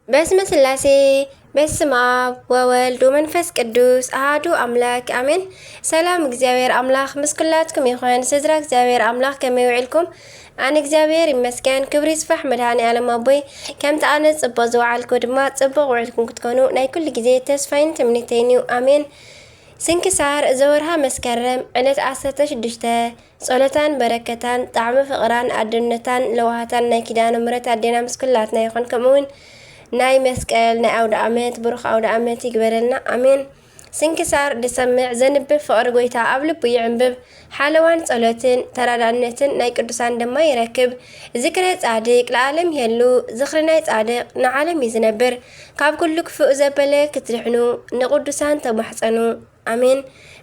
በስመ ስላሴ፣ በስመ ኣብ ወወልድ ወመንፈስ ቅዱስ ኣሃዱ ኣምላክ ኣሜን። ሰላም እግዚኣብሔር ኣምላክ ምስ ኩላትኩም ይኹን። ስድራ እግዚኣብሔር ኣምላክ ከመይ ውዒልኩም? ኣነ እግዚኣብሔር ይመስገን፣ ክብሪ ይስፋሕ መድሃኔ ኣለም ኣቦይ። ከምቲ ኣነ ጽቡቕ ዝወዓልኩ ድማ ጽቡቕ ውዒልኩም ክትኮኑ ናይ ኩሉ ግዜ ተስፋይን ትምኒተይን እዩ። ኣሜን። ስንክሳር ዘወርሃ መስከረም ዕለት ዓሰርተ ሽዱሽተ። ጸሎታን በረከታን ጣዕሚ ፍቕራን ኣደነታን ለዋሃታን ናይ ኪዳነ ምሕረት ኣዴና ምስ ኩላትና ይኹን። ከምኡ እውን ናይ መስቀል ናይ ኣውደ ኣመት ብሩኽ ኣውደ ኣመት ይግበረልና። ኣሜን። ስንክሳር ዝሰምዕ ዘንብብ ፍቕሪ ጎይታ ኣብ ልቡ ይዕንብብ። ሓለዋን ጸሎትን ተራዳእነትን ናይ ቅዱሳን ድማ ይረክብ። ዝክረ ጻድቅ ለዓለም ይሄሉ። ዝኽሪ ናይ ጻድቅ ንዓለም እዩ ዝነብር። ካብ ኩሉ ክፉእ ዘበለ ክትድሕኑ ንቅዱሳን ተማሕጸኑ። ኣሜን።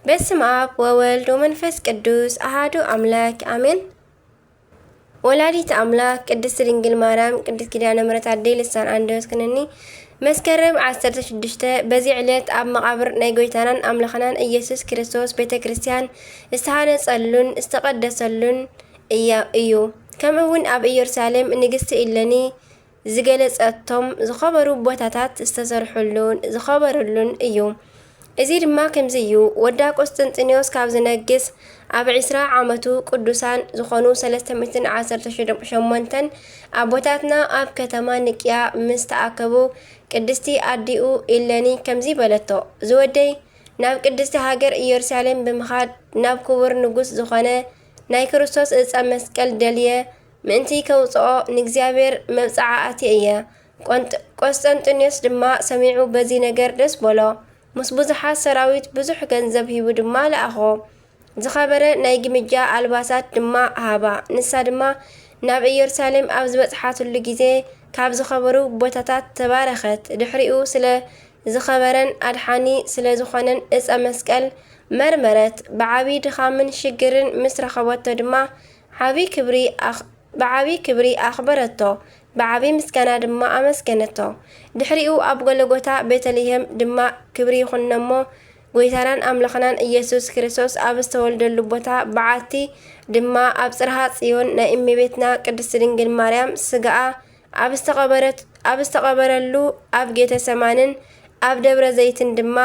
በስመ ኣብ ወወልድ ወመንፈስ ቅዱስ ኣሃዱ ኣምላክ ኣሜን። ወላዲት ኣምላክ ቅድስት ድንግል ማርያም ቅድስት ኪዳነ ምሕረት ኣደይ ልሳን ኣንደበት ክነኒ። መስከረም ዓሰርተ ሽዱሽተ በዚ ዕለት ኣብ መቓብር ናይ ጎይታናን ኣምላኽናን ኢየሱስ ክርስቶስ ቤተ ክርስቲያን ዝተሃነጸሉን ዝተቐደሰሉን እያ እዩ። ከምኡ እውን ኣብ ኢየሩሳሌም ንግስቲ ኢለኒ ዝገለጸቶም ዝኸበሩ ቦታታት ዝተሰርሑሉን ዝኸበሩሉን እዩ። እዚ ድማ ከምዚ እዩ። ወዳ ቆስጠንጢኖስ ካብ ዝነግስ ኣብ ዕስራ ዓመቱ ቅዱሳን ዝኾኑ ሰለስተ ሚእትን ዓሰርተ ሸሞንተን ኣቦታትና ኣብ ከተማ ንቅያ ምስ ተኣከቡ ቅድስቲ ኣዲኡ ኢለኒ ከምዚ በለቶ፣ ዝወደይ ናብ ቅድስቲ ሃገር ኢየሩሳሌም ብምኻድ ናብ ክቡር ንጉስ ዝኾነ ናይ ክርስቶስ እፀ መስቀል ደልየ ምእንቲ ከውፅኦ ንእግዚኣብሔር መብፅዓ ኣትየ እየ። ቆንጥ- ቆስጠንጢኖስ ድማ ሰሚዑ በዚ ነገር ደስ በሎ። ምስ ብዙሓት ሰራዊት ብዙሕ ገንዘብ ሂቡ ድማ ለኣኾ። ዝኸበረ ናይ ግምጃ ኣልባሳት ድማ ሃባ። ንሳ ድማ ናብ ኢየሩሳሌም ኣብ ዝበጽሓትሉ ግዜ ካብ ዝኸበሩ ቦታታት ተባረኸት። ድሕሪኡ ስለ ዝኸበረን ኣድሓኒ ስለ ዝኾነን እፀ መስቀል መርመረት። ብዓቢ ድኻምን ሽግርን ምስ ረኸበቶ ድማ ዓቢ ክብሪ ኣኽ- ብዓቢ ክብሪ ኣኽበረቶ። ብዓቢ ምስጋና ድማ ኣመስገነቶ። ድሕሪኡ ኣብ ጎለጎታ ቤተልሔም ድማ ክብሪ ይኹንነሞ ጎይታናን ኣምላኽናን ኢየሱስ ክርስቶስ ኣብ ዝተወልደሉ ቦታ በዓቲ ድማ ኣብ ጽርሃ ጽዮን ናይ እመቤትና ቅድስቲ ድንግል ማርያም ስጋኣ ኣብ ዝተቐበረት- ኣብ ዝተቐበረሉ ኣብ ጌተ ሰማንን ኣብ ደብረ ዘይትን ድማ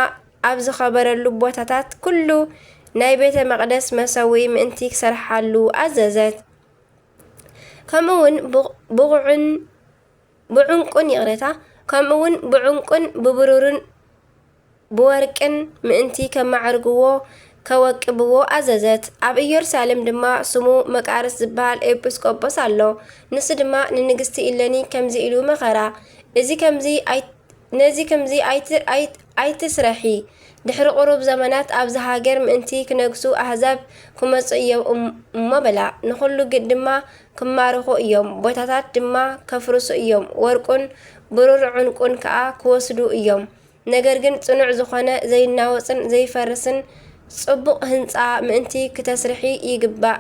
ኣብ ዝኸበረሉ ቦታታት ኩሉ ናይ ቤተ መቕደስ መሰውኢ ምእንቲ ክሰርሓሉ ኣዘዘት። ከምኡ እውን ብቑ- ብቑዕን ብዕንቁን ይቕሬታ ከምኡ እውን ብዕንቁን ብብሩርን ብወርቅን ምእንቲ ከማዕርግዎ ከወቅብዎ ኣዘዘት። ኣብ ኢየሩሳሌም ድማ ስሙ መቃርስ ዝበሃል ኤጲስቆጶስ ኣሎ። ንሱ ድማ ንንግስቲ ኢለኒ ከምዚ ኢሉ መኸራ፣ እዚ ከምዚ ኣይ- ነዚ ከምዚ ኣይት- ኣይት- ኣይትስረሒ። ድሕሪ ቁሩብ ዘመናት ኣብዚ ሃገር ምእንቲ ክነግሱ ኣህዛብ ክመጹ እዮም እም- እሞ በላ። ንኹሉ ግን ድማ ክማርኹ እዮም። ቦታታት ድማ ከፍርሱ እዮም። ወርቁን ብሩር ዕንቁን ከኣ ክወስዱ እዮም። ነገር ግን ጽኑዕ ዝኾነ ዘይናወጽን ዘይፈርስን ጽቡቕ ህንጻ ምእንቲ ክተስርሒ ይግባእ።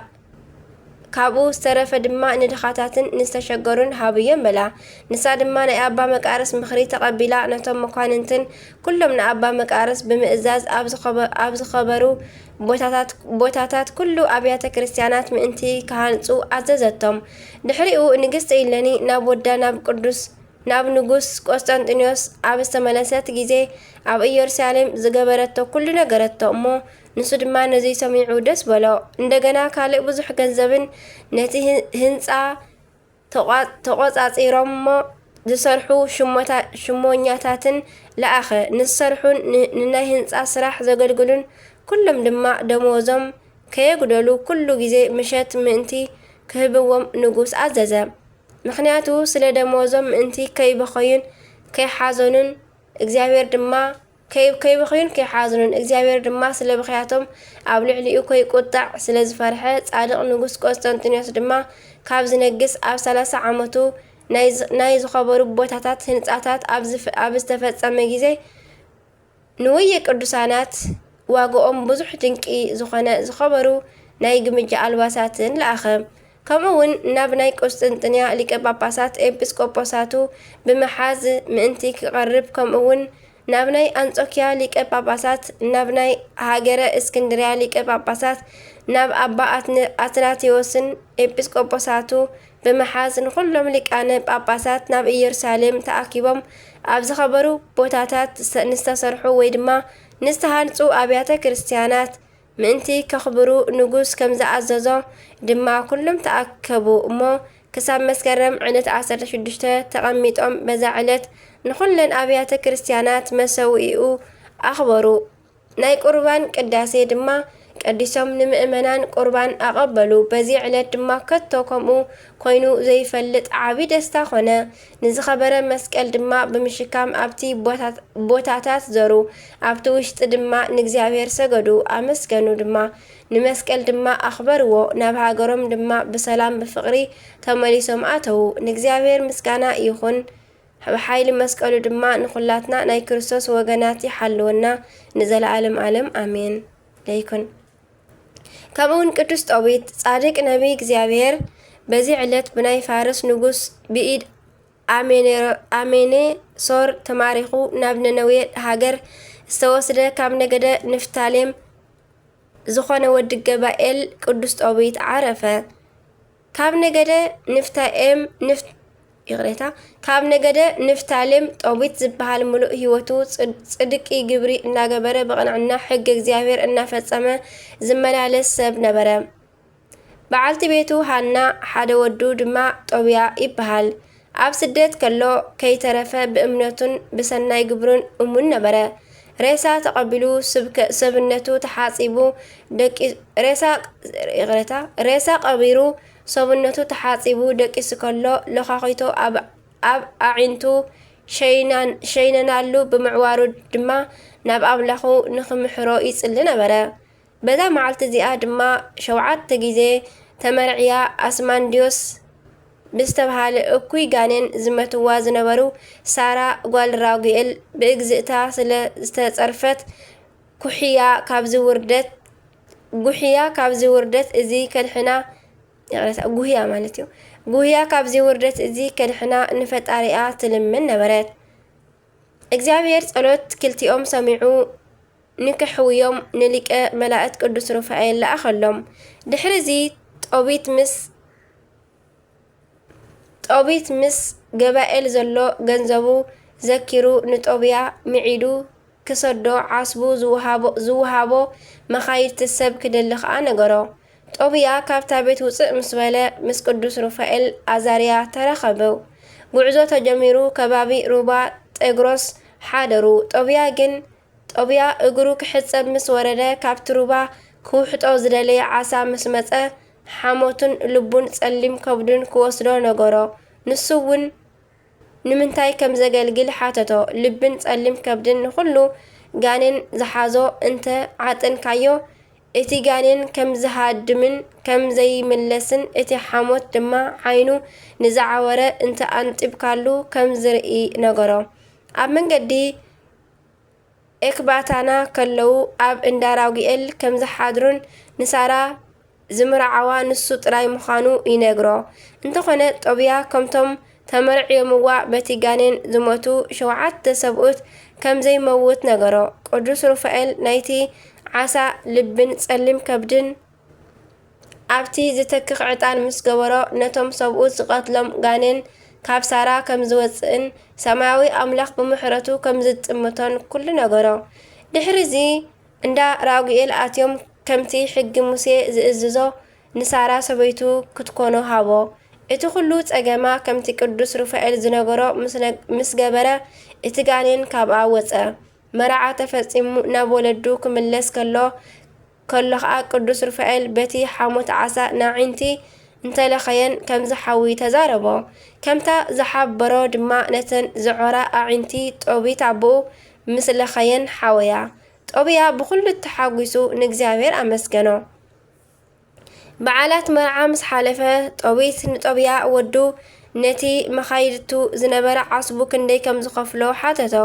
ካብኡ ዝተረፈ ድማ ንድኻታትን ንዝተሸገሩን ሃብዮም በላ። ንሳ ድማ ናይ ኣባ መቃርስ ምኽሪ ተቐቢላ ነቶም መኳንንትን ኩሎም ንኣባ መቃርስ ብምእዛዝ ኣብ ዝኸበ- ኣብ ዝኸበሩ ቦታታት ቦታታት ኩሉ ኣብያተ ክርስቲያናት ምእንቲ ክሃንጹ ኣዘዘቶም። ድሕሪኡ ንግስቲ ኢለኒ ናብ ወዳ ናብ ቅዱስ ናብ ንጉስ ቆስጠንጢኖስ ኣብ ዝተመለሰት ግዜ ኣብ ኢየሩሳሌም ዝገበረቶ ኩሉ ነገረቶ እሞ ንሱ ድማ ነዚ ሰሚዑ ደስ በሎ። እንደገና ካልእ ብዙሕ ገንዘብን ነቲ ህን- ህንጻ ተቋ- ተቆጻጺሮሞ ዝሰርሑ ሽሞታ- ሽሞኛታትን ለኣኸ። ንዝሰርሑን ን- ንናይ ህንጻ ስራሕ ዘገልግሉን ኩሎም ድማ ደመወዞም ከየጉደሉ ኩሉ ግዜ ምሸት ምእንቲ ክህብዎም ንጉስ ኣዘዘ። ምኽንያቱ ስለ ደመወዞም ምእንቲ ከይበኸዩን ከይሓዘኑን እግዚኣብሔር ድማ ከይ- ከይበኸዩን ከይሓዘኑን እግዚኣብሔር ድማ ስለ ብኽያቶም ኣብ ልዕሊኡ ከይቁጣዕ ስለ ዝፈርሐ ጻድቕ ንጉስ ቆስጠንጢኖስ ድማ ካብ ዝነግስ ኣብ ሰላሳ ዓመቱ ናይ ዝ- ናይ ዝኸበሩ ቦታታት ህንጻታት ኣብ ዝፍ- ኣብ ዝተፈጸመ ግዜ ንወየ ቅዱሳናት ዋግኦም ብዙሕ ድንቂ ዝኾነ ዝኸበሩ ናይ ግምጃ ኣልባሳትን ለኣኸ። ከምኡ እውን ናብ ናይ ቁስጥንጥንያ ሊቀ ጳጳሳት ኤጲስቆጶሳቱ ብምሓዝ ምእንቲ ክቐርብ ከምኡ እውን ናብ ናይ ኣንጾኪያ ሊቀ ጳጳሳት ናብ ናይ ሃገረ እስክንድርያ ሊቀ ጳጳሳት ናብ ኣባ ኣትነ- ኣትናቴዎስን ኤጲስቆጶሳቱ ብምሓዝ ንኹሎም ሊቃነ ጳጳሳት ናብ ኢየሩሳሌም ተኣኪቦም ኣብ ዝኸበሩ ቦታታት ንዝተሰርሑ ወይ ድማ ንዝተሃንጹ ኣብያተ ክርስቲያናት ምእንቲ ከኽብሩ ንጉስ ከም ዝኣዘዞ ድማ ኩሎም ተኣከቡ እሞ ክሳብ መስከረም ዕለት ዓሰርተ ሽዱሽተ ተቐሚጦም በዛ ዕለት ንኹለን ኣብያተ ክርስቲያናት መሰውኢኡ ኣኽበሩ። ናይ ቁርባን ቅዳሴ ድማ ቀዲሶም ንምእመናን ቁርባን ኣቐበሉ። በዚ ዕለት ድማ ከቶ ከምኡ ኮይኑ ዘይፈልጥ ዓቢ ደስታ ኾነ። ንዝኸበረ መስቀል ድማ ብምሽካም ኣብቲ ቦታታት ዘሩ ኣብቲ ውሽጢ ድማ ንእግዚኣብሔር ሰገዱ ኣመስገኑ ድማ ንመስቀል ድማ ኣኽበርዎ ናብ ሃገሮም ድማ ብሰላም ብፍቕሪ ተመሊሶም ኣተዉ። ንእግዚኣብሔር ምስጋና ይኹን። ብሓይሊ መስቀሉ ድማ ንኹላትና ናይ ክርስቶስ ወገናት ይሓልወና ንዘለኣለም ኣለም ኣሜን። ለይኩን ከምኡውን ቅዱስ ጦቢት ጻድቅ ነቢይ እግዚኣብሔር በዚ ዕለት ብናይ ፋርስ ንጉስ ብኢድ ኣሜኔሶር ተማሪኹ ናብ ነነዌ ሃገር ዝተወስደ ካብ ነገደ ንፍታሌም ዝኾነ ወዲ ገባኤል ቅዱስ ጦቢት ዓረፈ። ካብ ነገደ ንፍታኤም ንፍ ይቕሬታ ካብ ነገደ ንፍታሌም ጦቢት ዝበሃል ምሉእ ህይወቱ ጽድቂ ግብሪ እናገበረ ብቕንዕና ሕግ እግዚኣብሔር እናፈጸመ ዝመላለስ ሰብ ነበረ። በዓልቲ ቤቱ ሃና ሓደ ወዱ ድማ ጦብያ ይበሃል። ኣብ ስደት ከሎ ከይተረፈ ብእምነቱን ብሰናይ ግብሩን እሙን ነበረ። ሬሳ ተቐቢሉ ሰብነቱ ተሓጺቡ ደቂ ሬሳ ይቕሬታ ሬሳ ቀቢሩ ሰብነቱ ተሓጺቡ ደቂሱ ከሎ ለኻኺቶ ኣብ ኣብ ኣዒንቱ ሸይነናሉ ብምዕዋሩ ድማ ናብ ኣምላኹ ንኽምሕሮ ይጽሊ ነበረ። በዛ መዓልቲ እዚኣ ድማ ሸውዓተ ግዜ ተመርዕያ ኣስማንድዮስ ብዝተብሃለ እኩይ ጋኔን ዝመትዋ ዝነበሩ ሳራ ጓል ራጉኤል ብእግዝእታ ስለ ዝተጸርፈት ኩሕያ ካብዚ ውርደት ጉሕያ ካብዚ ውርደት እዚ ከድሕና ይቕረታ ጉህያ ማለት እዩ። ጉህያ ካብዚ ውርደት እዚ ከድሕና ንፈጣሪኣ ትልምን ነበረት። እግዚኣብሔር ጸሎት ክልቲኦም ሰሚዑ ንክሕውዮም ንሊቀ መላእክት ቅዱስ ሩፋኤል ለኣኸሎም። ድሕሪ እዚ ጦቢት ምስ ጦቢት ምስ ገባኤል ዘሎ ገንዘቡ ዘኪሩ ንጦብያ ምዒዱ ክሰዶ ዓስቡ ዝውሃቦ መኻይድቲ ሰብ ክደሊ ኸኣ ነገሮ። ጦብያ ካብታ ቤት ውፅእ ምስ በለ ምስ ቅዱስ ሩፋኤል ኣዛርያ ተራኸቡ። ጉዕዞ ተጀሚሩ ከባቢ ሩባ ጤግሮስ ሓደሩ። ጦብያ ግን ጦብያ እግሩ ክሕጸብ ምስ ወረደ ካብቲ ሩባ ክውሕጦ ዝደለየ ዓሳ ምስ መጸ ሓሞቱን ልቡን ጸሊም ከብዱን ክወስዶ ነገሮ። ንሱ እውን ንምንታይ ከም ዘገልግል ሓተቶ። ልብን ጸሊም ከብድን ንኹሉ ጋኔን ዝሓዞ እንተ ዓጠንካዮ እቲ ጋኔን ከም ዝሃድምን ከም ዘይምለስን እቲ ሓሞት ድማ ዓይኑ ንዝዓወረ እንተ ኣንጢብካሉ ከም ዝርኢ ነገሮ። ኣብ መንገዲ ኤክባታና ከለዉ ኣብ እንዳ ራጉኤል ከም ዝሓድሩን ንሳራ ዝምርዓዋ ንሱ ጥራይ ምዃኑ ይነግሮ። እንተኾነ ጦብያ ከምቶም ተመርዕዮምዋ በቲ ጋኔን ዝሞቱ ሸውዓተ ሰብኡት ከም ዘይመውት ነገሮ። ቅዱስ ሩፋኤል ናይቲ ዓሳ ልብን ጸሊም ከብድን ኣብቲ ዝተክኽ ዕጣን ምስ ገበሮ ነቶም ሰብኡት ዝቐትሎም ጋኔን ካብ ሳራ ከም ዝወጽእን ሰማያዊ ኣምላኽ ብምሕረቱ ከም ዝጥምቶን ኩሉ ነገሮ። ድሕሪ እዚ እንዳ ራጉኤል ኣትዮም ከምቲ ሕጊ ሙሴ ዝእዝዞ ንሳራ ሰበይቱ ክትኮኖ ሃቦ። እቲ ኩሉ ጸገማ ከምቲ ቅዱስ ሩፋኤል ዝነገሮ ምስ ገበረ እቲ ጋኔን ካብኣ ወጸ። መርዓ ተፈጺሙ ናብ ወለዱ ክምለስ ከሎ ከሎ ኸኣ ቅዱስ ሩፋኤል በቲ ሓሞት ዓሳ ንኣዒንቲ እንተለኸየን ከምዚ ሓዊ ተዛረቦ። ከምታ ዝሓበሮ ድማ ነተን ዝዖራ ኣዒንቲ ጦቢት ኣቦኡ ምስ ለኸየን ሓወያ። ጦብያ ብኹሉ ተሓጒሱ ንእግዚኣብሔር ኣመስገኖ። በዓላት መርዓ ምስ ሓለፈ ጦቢት ንጦብያ ወዱ ነቲ መኻይድቱ ዝነበረ ዓስቡ ክንደይ ከም ዝኸፍሎ ሓተቶ።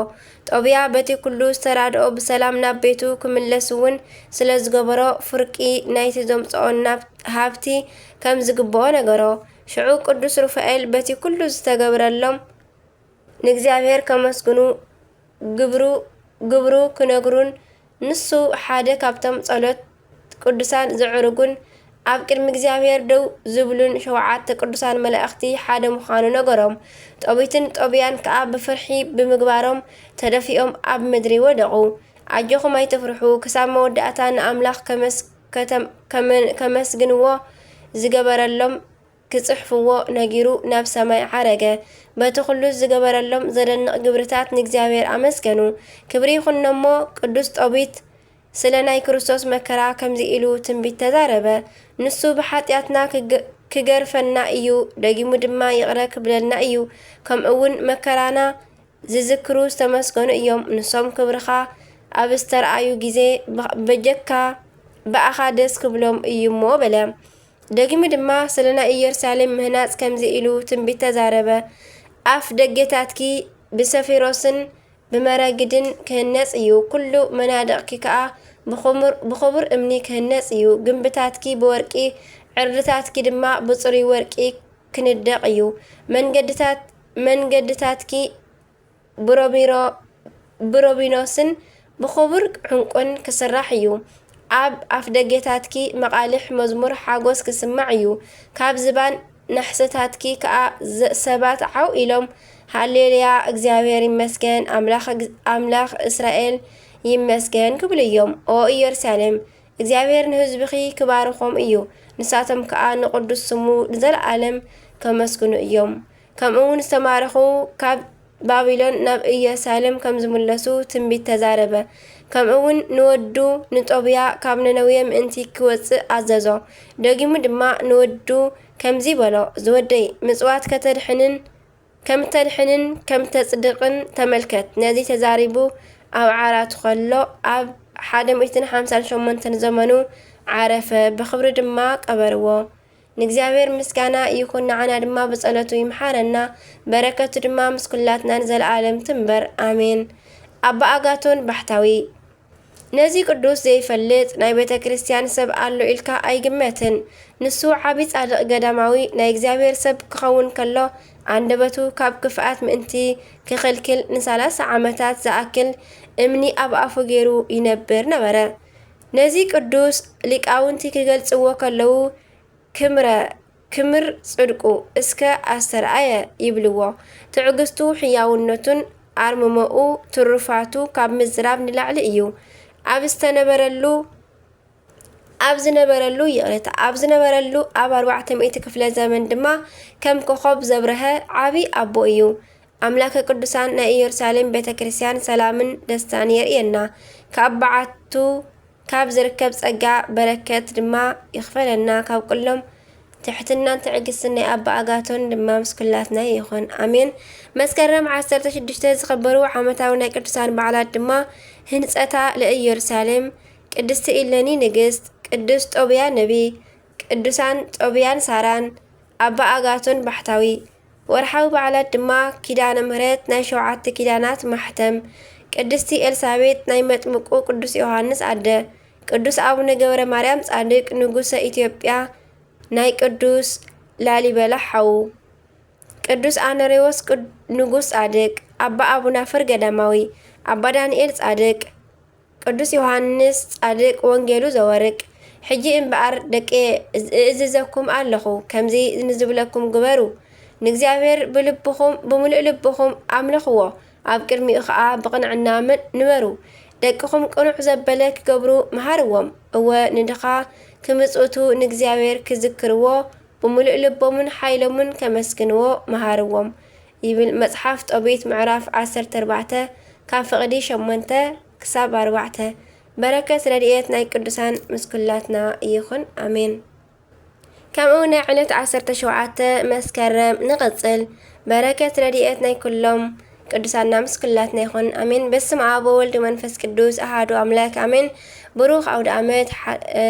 ጦብያ በቲ ኩሉ ዝተራድኦ ብሰላም ናብ ቤቱ ክምለስ እውን ስለ ዝገበሮ ፍርቂ ናይቲ ዘምጽኦ ናብ ሃብቲ ከም ዝግብኦ ነገሮ። ሽዑ ቅዱስ ሩፋኤል በቲ ኩሉ ዝተገብረሎም ንእግዚኣብሔር ከመስግኑ ግብሩ ግብሩ ክነግሩን ንሱ ሓደ ካብቶም ጸሎት ቅዱሳን ዘዕርጉን ኣብ ቅድሚ እግዚኣብሔር ደው ዝብሉን ሸውዓተ ቅዱሳን መላእኽቲ ሓደ ምዃኑ ነገሮም። ጦቢትን ጦብያን ከኣ ብፍርሒ ብምግባሮም ተደፊኦም ኣብ ምድሪ ወደቑ። ኣጆኹም ኣይትፍርሑ፣ ክሳብ መወዳእታ ንኣምላኽ ከመስ-፣ ከተም-፣ ከመ-፣ ከመስግንዎ ዝገበረሎም ክጽሕፍዎ ነጊሩ ናብ ሰማይ ዓረገ። በቲ ኩሉ ዝገበረሎም ዘደንቕ ግብርታት ንእግዚኣብሔር ኣመስገኑ። ክብሪ ይኹኖሞ። ቅዱስ ጦቢት ስለ ናይ ክርስቶስ መከራ ከምዚ ኢሉ ትንቢት ተዛረበ። ንሱ ብሓጢኣትና ክገ-፣ ክገርፈና እዩ፣ ደጊሙ ድማ ይቕረ ክብለልና እዩ። ከምኡ እውን መከራና ዝዝክሩ ዝተመስገኑ እዮም። ንሶም ክብርኻ ኣብ ዝተርኣዩ ግዜ ብ-፣ በጀካ ብኣኻ ደስ ክብሎም እዩ እሞ በለ። ደጊሙ ድማ ስለ ናይ ኢየሩሳሌም ምህናጽ ከምዚ ኢሉ ትንቢት ተዛረበ። ኣፍ ደገታትኪ ብሰፊሮስን ብመረግድን ክህነጽ እዩ፣ ኩሉ መናድቕኪ ከኣ ብኹሙር-፣ ብኽቡር እምኒ ክህነጽ እዩ። ግምብታትኪ ብወርቂ፣ ዕርድታትኪ ድማ ብጽሩይ ወርቂ ክንደቕ እዩ። መንገድታት-፣ መንገድታትኪ ብሮቢሮ-፣ ብሮቢኖስን ብኽቡር ዕንቁን ክስራሕ እዩ። ኣብ ኣፍደጌታትኪ መቓልሕ መዝሙር ሓጎስ ክስማዕ እዩ። ካብ ዝባን ናሕስታትኪ ከኣ ዘ-፣ ሰባት ዓው ኢሎም፣ ሃሌሉያ፣ እግዚኣብሔር ይመስገን፣ ኣምላኽ እግ-፣ ኣምላኽ እስራኤል ይመስገን ክብሉ እዮም። ኦ ኢየሩሳሌም፣ እግዚኣብሔር ንህዝብኺ ክባርኾም እዩ፣ ንሳቶም ከኣ ንቕዱስ ስሙ ንዘለኣለም ከመስግኑ እዮም። ከምኡ እውን ዝተማረኹ ካብ ባቢሎን ናብ ኢየሩሳሌም ከም ዝምለሱ ትንቢት ተዛረበ። ከምኡ እውን ንወዱ ንጦብያ ካብ ነነዌ ምእንቲ ክወጽእ ኣዘዞ። ደጊሙ ድማ ንወዱ ከምዚ በሎ፣ ዝወደይ፣ ምጽዋት ከተድሕንን ከም ተድሕንን ከም ተጽድቕን ተመልከት። ነዚ ተዛሪቡ ኣብ ዓራቱ ከሎ ኣብ ሓደ ሚእትን ሓምሳን ሸሞንተን ዘመኑ ዓረፈ፣ ብኽብሪ ድማ ቀበርዎ። ንእግዚኣብሔር ምስጋና ይኹን፣ ንዓና ድማ ብጸሎቱ ይምሓረና፣ በረከቱ ድማ ምስ ኩላትና ንዘለኣለም ትንበር፣ ኣሜን። ኣባ ኣጋቶን ባሕታዊ። ነዚ ቅዱስ ዘይፈልጥ ናይ ቤተ ክርስቲያን ሰብ ኣሎ ኢልካ ኣይግመትን። ንሱ ዓቢ ጻድቕ ገዳማዊ ናይ እግዚኣብሔር ሰብ ክኸውን ከሎ፣ ኣንደበቱ ካብ ክፍኣት ምእንቲ ክኽልክል ንሳላሳ ዓመታት ዝኣክል እምኒ ኣብ ኣፉ ገይሩ ይነብር ነበረ። ነዚ ቅዱስ ሊቃውንቲ ክገልጽዎ ከለዉ፣ ክምረ-፣ ክምር ጽድቁ እስከ ኣስተርኣየ ይብልዎ። ትዕግስቱ፣ ሕያውነቱን ኣርምሞኡ፣ ትሩፋቱ ካብ ምዝራብ ንላዕሊ እዩ። ኣብ ዝተነበረሉ፣ ኣብ ዝነበረሉ፣ ይቕሬታ፣ ኣብ ዝነበረሉ ኣብ ኣርባዕተ ሚእቲ ክፍለ ዘመን ድማ ከም ኮኾብ ዘብረሀ ዓቢ ኣቦ እዩ። ኣምላከ ቅዱሳን ናይ ኢየሩሳሌም ቤተ ክርስቲያን ሰላምን ደስታን የርእየና። ካብ በዓቱ ካብ ዝርከብ ጸጋ በረከት ድማ ይኽፈለና። ካብ ኩሎም ትሕትናን ትዕግስትን ናይ ኣባ ኣጋቶን ድማ ምስ ኩላትና ይኹን። ኣሜን። መስከረም ዓሰርተ ሽዱሽተ ዝኽበሩ ዓመታዊ ናይ ቅዱሳን በዓላት ድማ ህንጸታ ለኢየሩሳሌም፣ ቅድስቲ ኢለኒ ንግስት፣ ቅዱስ ጦብያ ነቢ፣ ቅዱሳን ጦብያን ሳራን፣ ኣባ ኣጋቶን ባሕታዊ። ወርሓዊ በዓላት ድማ ኪዳነ ምሕረት ናይ ሸውዓተ ኪዳናት ማሕተም፣ ቅድስቲ ኤልሳቤጥ ናይ መጥምቁ ቅዱስ ዮሃንስ ኣደ፣ ቅዱስ ኣቡነ ገብረ ማርያም ጻድቅ ንጉሰ ኢትዮጵያ ናይ ቅዱስ ላሊበላ ሓዉ፣ ቅዱስ ኣኖሬዎስ ቅድ-፣ ንጉስ ጻድቅ፣ ኣባ ኣቡናፍር ገዳማዊ፣ ኣባ ዳንኤል ጻድቅ፣ ቅዱስ ዮሃንስ ጻድቅ ወንጌሉ ዘወርቅ። ሕጂ እምበኣር ደቂ እእዝዘኩም ኣለኹ፣ ከምዚ ንዝብለኩም ግበሩ። ንእግዚኣብሔር ብልብኹም፣ ብምሉእ ልብኹም ኣምልኽዎ፣ ኣብ ቅድሚኡ ኸኣ ብቕንዕና ም-፣ ንበሩ። ደቅኹም ቅኑዕ ዘበለ ክገብሩ መሃርዎም። እወ፣ ንድኻ ክምጽእቱ ንእግዚኣብሔር ክዝክርዎ፣ ብምሉእ ልቦምን ሓይሎምን ከመስግንዎ መሃርዎም። ይብል መጽሓፍ ጦቢት ምዕራፍ ዓሰርተ ኣርባዕተ ካብ ፍቕዲ ሸሞንተ ክሳብ ኣርባዕተ። በረከት ረድኤት ናይ ቅዱሳን ምስ ኩላትና ይኹን። ኣሜን። ከምኡ ናይ ዕለት ዓሰርተ ሸውዓተ መስከረም ንቐጽል። በረከት ረድኤት ናይ ኩሎም ቅዱሳና ምስ ኩላትና ይኹን። ኣሜን። በስመ ኣብ ወወልድ ወመንፈስ ቅዱስ ኣሃዱ ኣምላክ ኣሜን። ብሩኽ ኣውደ ዓመት ሓ-፣ እ፣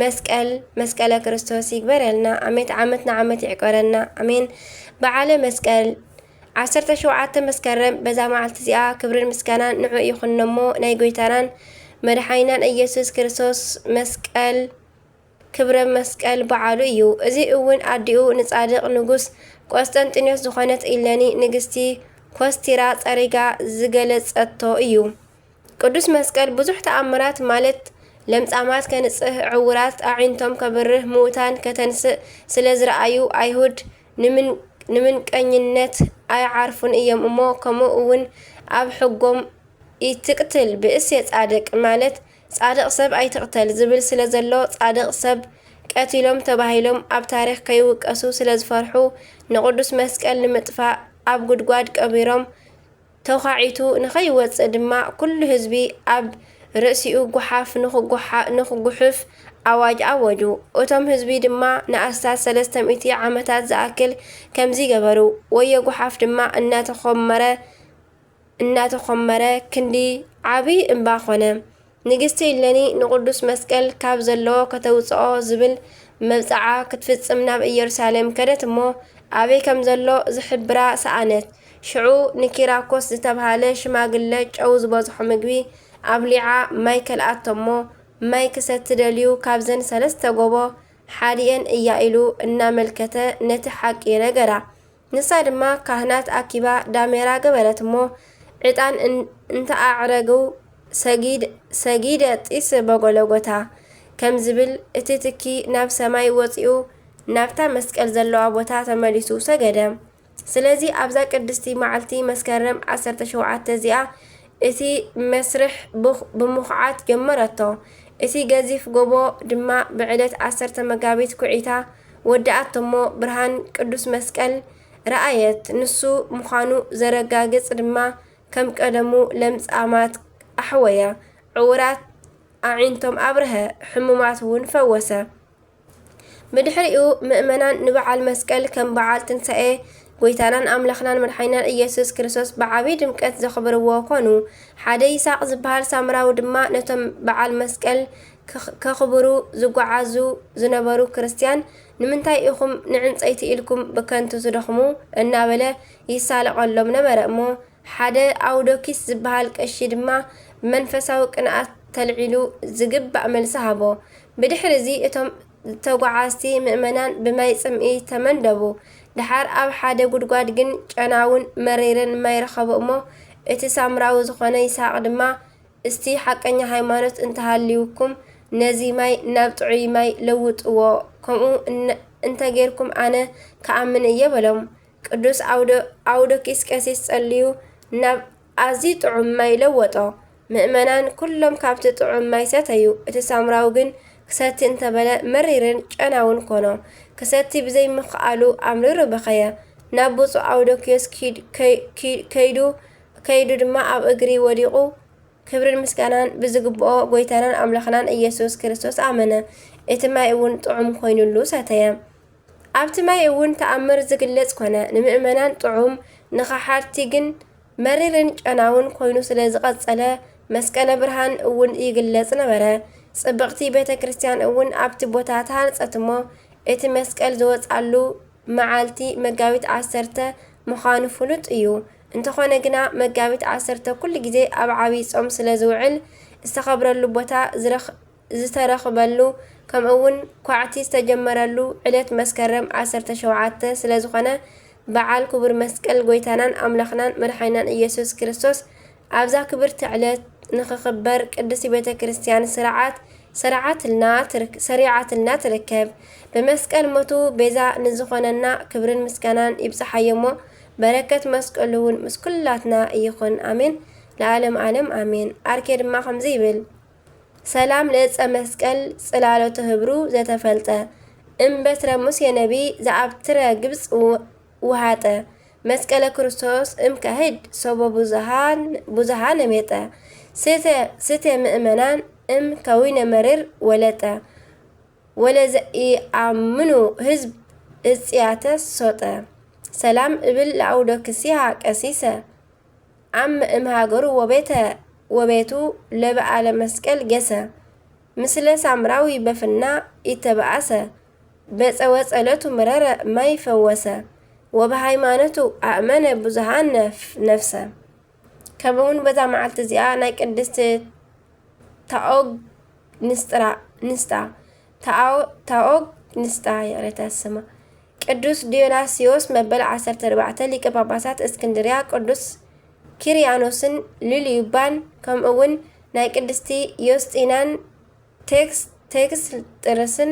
መስቀል፣ መስቀለ ክርስቶስ ይግበረልና። ኣሜን። ዓመት ንዓመት ይዕቆረና። ኣሜን። በዓለ መስቀል ዓሰርተ ሸውዓተ መስከረም በዛ መዓልቲ እዚኣ ክብርን ምስጋናን ንዑ ይኹን እሞ ናይ ጎይታናን መድሓኒናን ኢየሱስ ክርስቶስ መስቀል ክብረ መስቀል በዓሉ እዩ። እዚ እውን ኣዲኡ ንጻድቕ ንጉስ ቆስጠንጢኖስ ዝኾነት ኢለኒ ንግስቲ ኮስቲራ ጸሪጋ ዝገለጸቶ እዩ። ቅዱስ መስቀል ብዙሕ ተኣምራት ማለት ለምጻማት ከንጽህ፣ ዕውራት ኣዒንቶም ከብርህ፣ ምዉታን ከተንስእ ስለ ዝረኣዩ፣ ኣይሁድ ንምንቀኝነት ኣይዓርፉን እዮም እሞ፣ ከምኡ እውን ኣብ ሕጎም ኢትቅትል ብእሴ ጻድቅ፣ ማለት ጻድቕ ሰብ ኣይትቕተል ዝብል ስለ ዘሎ፣ ጻድቕ ሰብ ቀቲሎም ተባሂሎም ኣብ ታሪኽ ከይውቀሱ ስለ ዝፈርሑ፣ ንቅዱስ መስቀል ንምጥፋእ ኣብ ጉድጓድ ቀቢሮም፣ ተዃዒቱ ንኸይወጽእ ድማ ኩሉ ህዝቢ ኣብ ርእሲኡ ጓሓፍ ንኽጉሓ-፣ ንኽጉሕፍ ኣዋጅ ኣወጁ። እቶም ህዝቢ ድማ ንኣስታት ሰለስተ ሚእቲ ዓመታት ዝኣክል ከምዚ ገበሩ። ወዮ ጓሓፍ ድማ እናተኾመረ፣ እናተኾመረ ክንዲ ዓቢ እምባ ኾነ። ንግስቲ እሌኒ ንቅዱስ መስቀል ካብ ዘለዎ ከተውጽኦ ዝብል መብጽዓ ክትፍጽም ናብ ኢየሩሳሌም ከደት እሞ፣ ኣበይ ከም ዘሎ ዝሕብራ ሰኣነት። ሽዑ ንኪራኮስ ዝተብሃለ ሽማግለ ጨው ዝበዝሖ ምግቢ ኣብሊዓ ማይ ከልኣቶ እሞ፣ ማይ ክሰቲ ደልዩ ካብዘን ሰለስተ ጎቦ ሓዲኤን እያ ኢሉ እናመልከተ ነቲ ሓቂ ነገራ። ንሳ ድማ ካህናት ኣኪባ ዳሜራ ገበረት እሞ፣ ዕጣን እን-፣ እንተኣዕረጉ፣ ሰጊድ-፣ ሰጊደ ጢስ በጎለጎታ ከም ዝብል፣ እቲ ትኪ ናብ ሰማይ ወጺኡ ናብታ መስቀል ዘለዋ ቦታ ተመሊሱ ሰገደ። ስለዚ ኣብዛ ቅድስቲ መዓልቲ መስከረም ዓሰርተ ሸውዓተ እዚኣ እቲ መስርሕ ብኽ-፣ ብምኹዓት ጀመረቶ። እቲ ገዚፍ ጎቦ ድማ ብዕለት ዓሰርተ መጋቢት ኩዒታ ወድኣቶሞ ብርሃን ቅዱስ መስቀል ረኣየት። ንሱ ምዃኑ ዘረጋግጽ ድማ ከም ቀደሙ ለምጻማት ኣሕወየ፣ ዕውራት ኣዒንቶም ኣብርሀ፣ ሕሙማት እውን ፈወሰ። ብድሕሪኡ ምእመናን ንበዓል መስቀል ከም በዓል ትንሳኤ ጎይታናን ኣምላኽናን መድሓኒናን ኢየሱስ ክርስቶስ ብዓቢ ድምቀት ዘኽብርዎ ኮኑ። ሓደ ይስሐቅ ዝበሃል ሳምራዊ ድማ ነቶም በዓል መስቀል ከኽ-፣ ከኽብሩ ዝጓዓዙ ዝነበሩ ክርስትያን፣ "ንምንታይ ኢኹም ንዕንጸይቲ ኢልኩም ብከንቱ ትደኽሙ?" እናበለ ይሳለቐሎም ነበረ እሞ፣ ሓደ ኣውዶኪስ ዝበሃል ቀሺ ድማ ብመንፈሳዊ ቅንኣት ተልዒሉ ዝግባእ መልሲ ሃቦ። ብድሕሪ እዚ እቶም ተጓዓዝቲ ምእመናን ብማይ ጽምኢ ተመንደቡ። ደሓር ኣብ ሓደ ጉድጓድ ግን ጨናውን መሪርን ማይ ረኸቡ እሞ፣ እቲ ሳምራዊ ዝኾነ ይስሐቅ ድማ፣ "እስቲ ሓቀኛ ሃይማኖት እንተሃልዩኩም፣ ነዚ ማይ ናብ ጥዑይ ማይ ለውጥዎ፣ ከምኡ እነ-፣ እንተጌርኩም ኣነ ክኣምን እየ" በሎም። ቅዱስ ኣውዶ-፣ ኣውዶኪስ ቀሲስ ጸልዩ ናብ ኣዝዩ ጥዑም ማይ ለወጦ። ምእመናን ኩሎም ካብቲ ጥዑም ማይ ሰተዩ። እቲ ሳምራዊ ግን ክሰቲ እንተበለ መሪርን ጨናውን ኮኖ። ክሰቲ ብዘይምኽኣሉ ኣምሪሩ በኸየ። ናብ ብፁዕ ኣውዶኪዮስ ኪድ-፣ ከይ-፣ ኪ-፣ ከይዱ፣ ከይዱ ድማ ኣብ እግሪ ወዲቑ፣ "ክብርን ምስጋናን ብዝግብኦ ጎይታናን ኣምላኽናን ኢየሱስ ክርስቶስ ኣመነ። እቲ ማይ እውን ጥዑም ኮይኑሉ ሰተየ።" ኣብቲ ማይ እውን ተኣምር ዝግለጽ ኮነ። ንምእመናን ጥዑም፣ ንኸሓድቲ ግን መሪርን ጨናውን ኮይኑ ስለ ዝቐጸለ፣ መስቀለ ብርሃን እውን ይግለጽ ነበረ። ጽብቕቲ ቤተ ክርስቲያን እውን ኣብቲ ቦታ ተሃንጸት እሞ፣ እቲ መስቀል ዝወጻሉ መዓልቲ መጋቢት ዓሰርተ ምዃኑ ፍሉጥ እዩ። እንተኾነ ግና፣ መጋቢት ዓሰርተ ኩሉ ግዜ ኣብ ዓብዪ ጾም ስለ ዝውዕል፣ ዝተኸብረሉ ቦታ ዝረኽ-፣ ዝተረኽበሉ፣ ከምኡ እውን ኳዕቲ ዝተጀመረሉ ዕለት መስከረም ዓሰርተ ሸውዓተ ስለ ዝኾነ፣ በዓል ክቡር መስቀል ጎይታናን ኣምላኽናን መድሓኒናን ኢየሱስ ክርስቶስ ኣብዛ ክብርቲ ዕለት ንኽኽበር ቅድስቲ ቤተ ክርስቲያን ስርዓት ሰሪዓትልና ትርክ-፣ ሰሪዓትልና ትርከብ። ብመስቀል ሞቱ ቤዛ ንዝኾነና ክብርን ምስጋናን ይብጽሓዮ እሞ፣ በረከት መስቀሉ እውን ምስ ኩላትና ይኹን። ኣሜን። ለዓለም ዓለም ኣሜን። ኣርኬ ድማ ከምዚ ይብል፣ "ሰላም ለእፀ መስቀል ጽላሎተ ህብሩ ዘተፈልጠ፣ እም በትረ ሙሴ ነቢ ዘኣብትረ ግብጽ ው-፣ ውሃጠ፣ መስቀለ ክርስቶስ እም ከህድ ሶቦ ብዙሃን፣ ብዙሃን ሜጠ፣ ስተ፣ ስተ ምእመናን እም ከዊነ መሪር ወለጠ፣ ወለዘኢኣምኑ ህዝብ እጽያተ ሶጠ፣ ሰላም እብል ለኣውዶክስያ ቀሲሰ፣ ኣም እምሃገሩ ወቤተ፣ ወቤቱ ለበዓለ መስቀል ገሰ፣ ምስለ ሳምራዊ በፍና ኢተበኣሰ፣ በጸወ ጸሎቱ ምረረ ማይ ፈወሰ፣ ወበሃይማኖቱ ኣእመነ ብዙሃን ነፍ-፣ ነፍሰ። ከምኡውን በዛ መዓልቲ እዚኣ ናይ ቅድስቲ ታኦግ ንስጥራ፣ ንስጣ፣ ታኦ-፣ ታኦግ ንስጣ፣ ይቕሬታ ስማ፣ ቅዱስ ዲዮናስዮስ መበል ዓሰርተ ኣርባዕተ ሊቀ ጳጳሳት እስክንድርያ፣ ቅዱስ ኪርያኖስን ሉልዩባን፣ ከምኡ እውን ናይ ቅድስቲ ዮስጢናን ቴክስ ቴክስ ጥርስን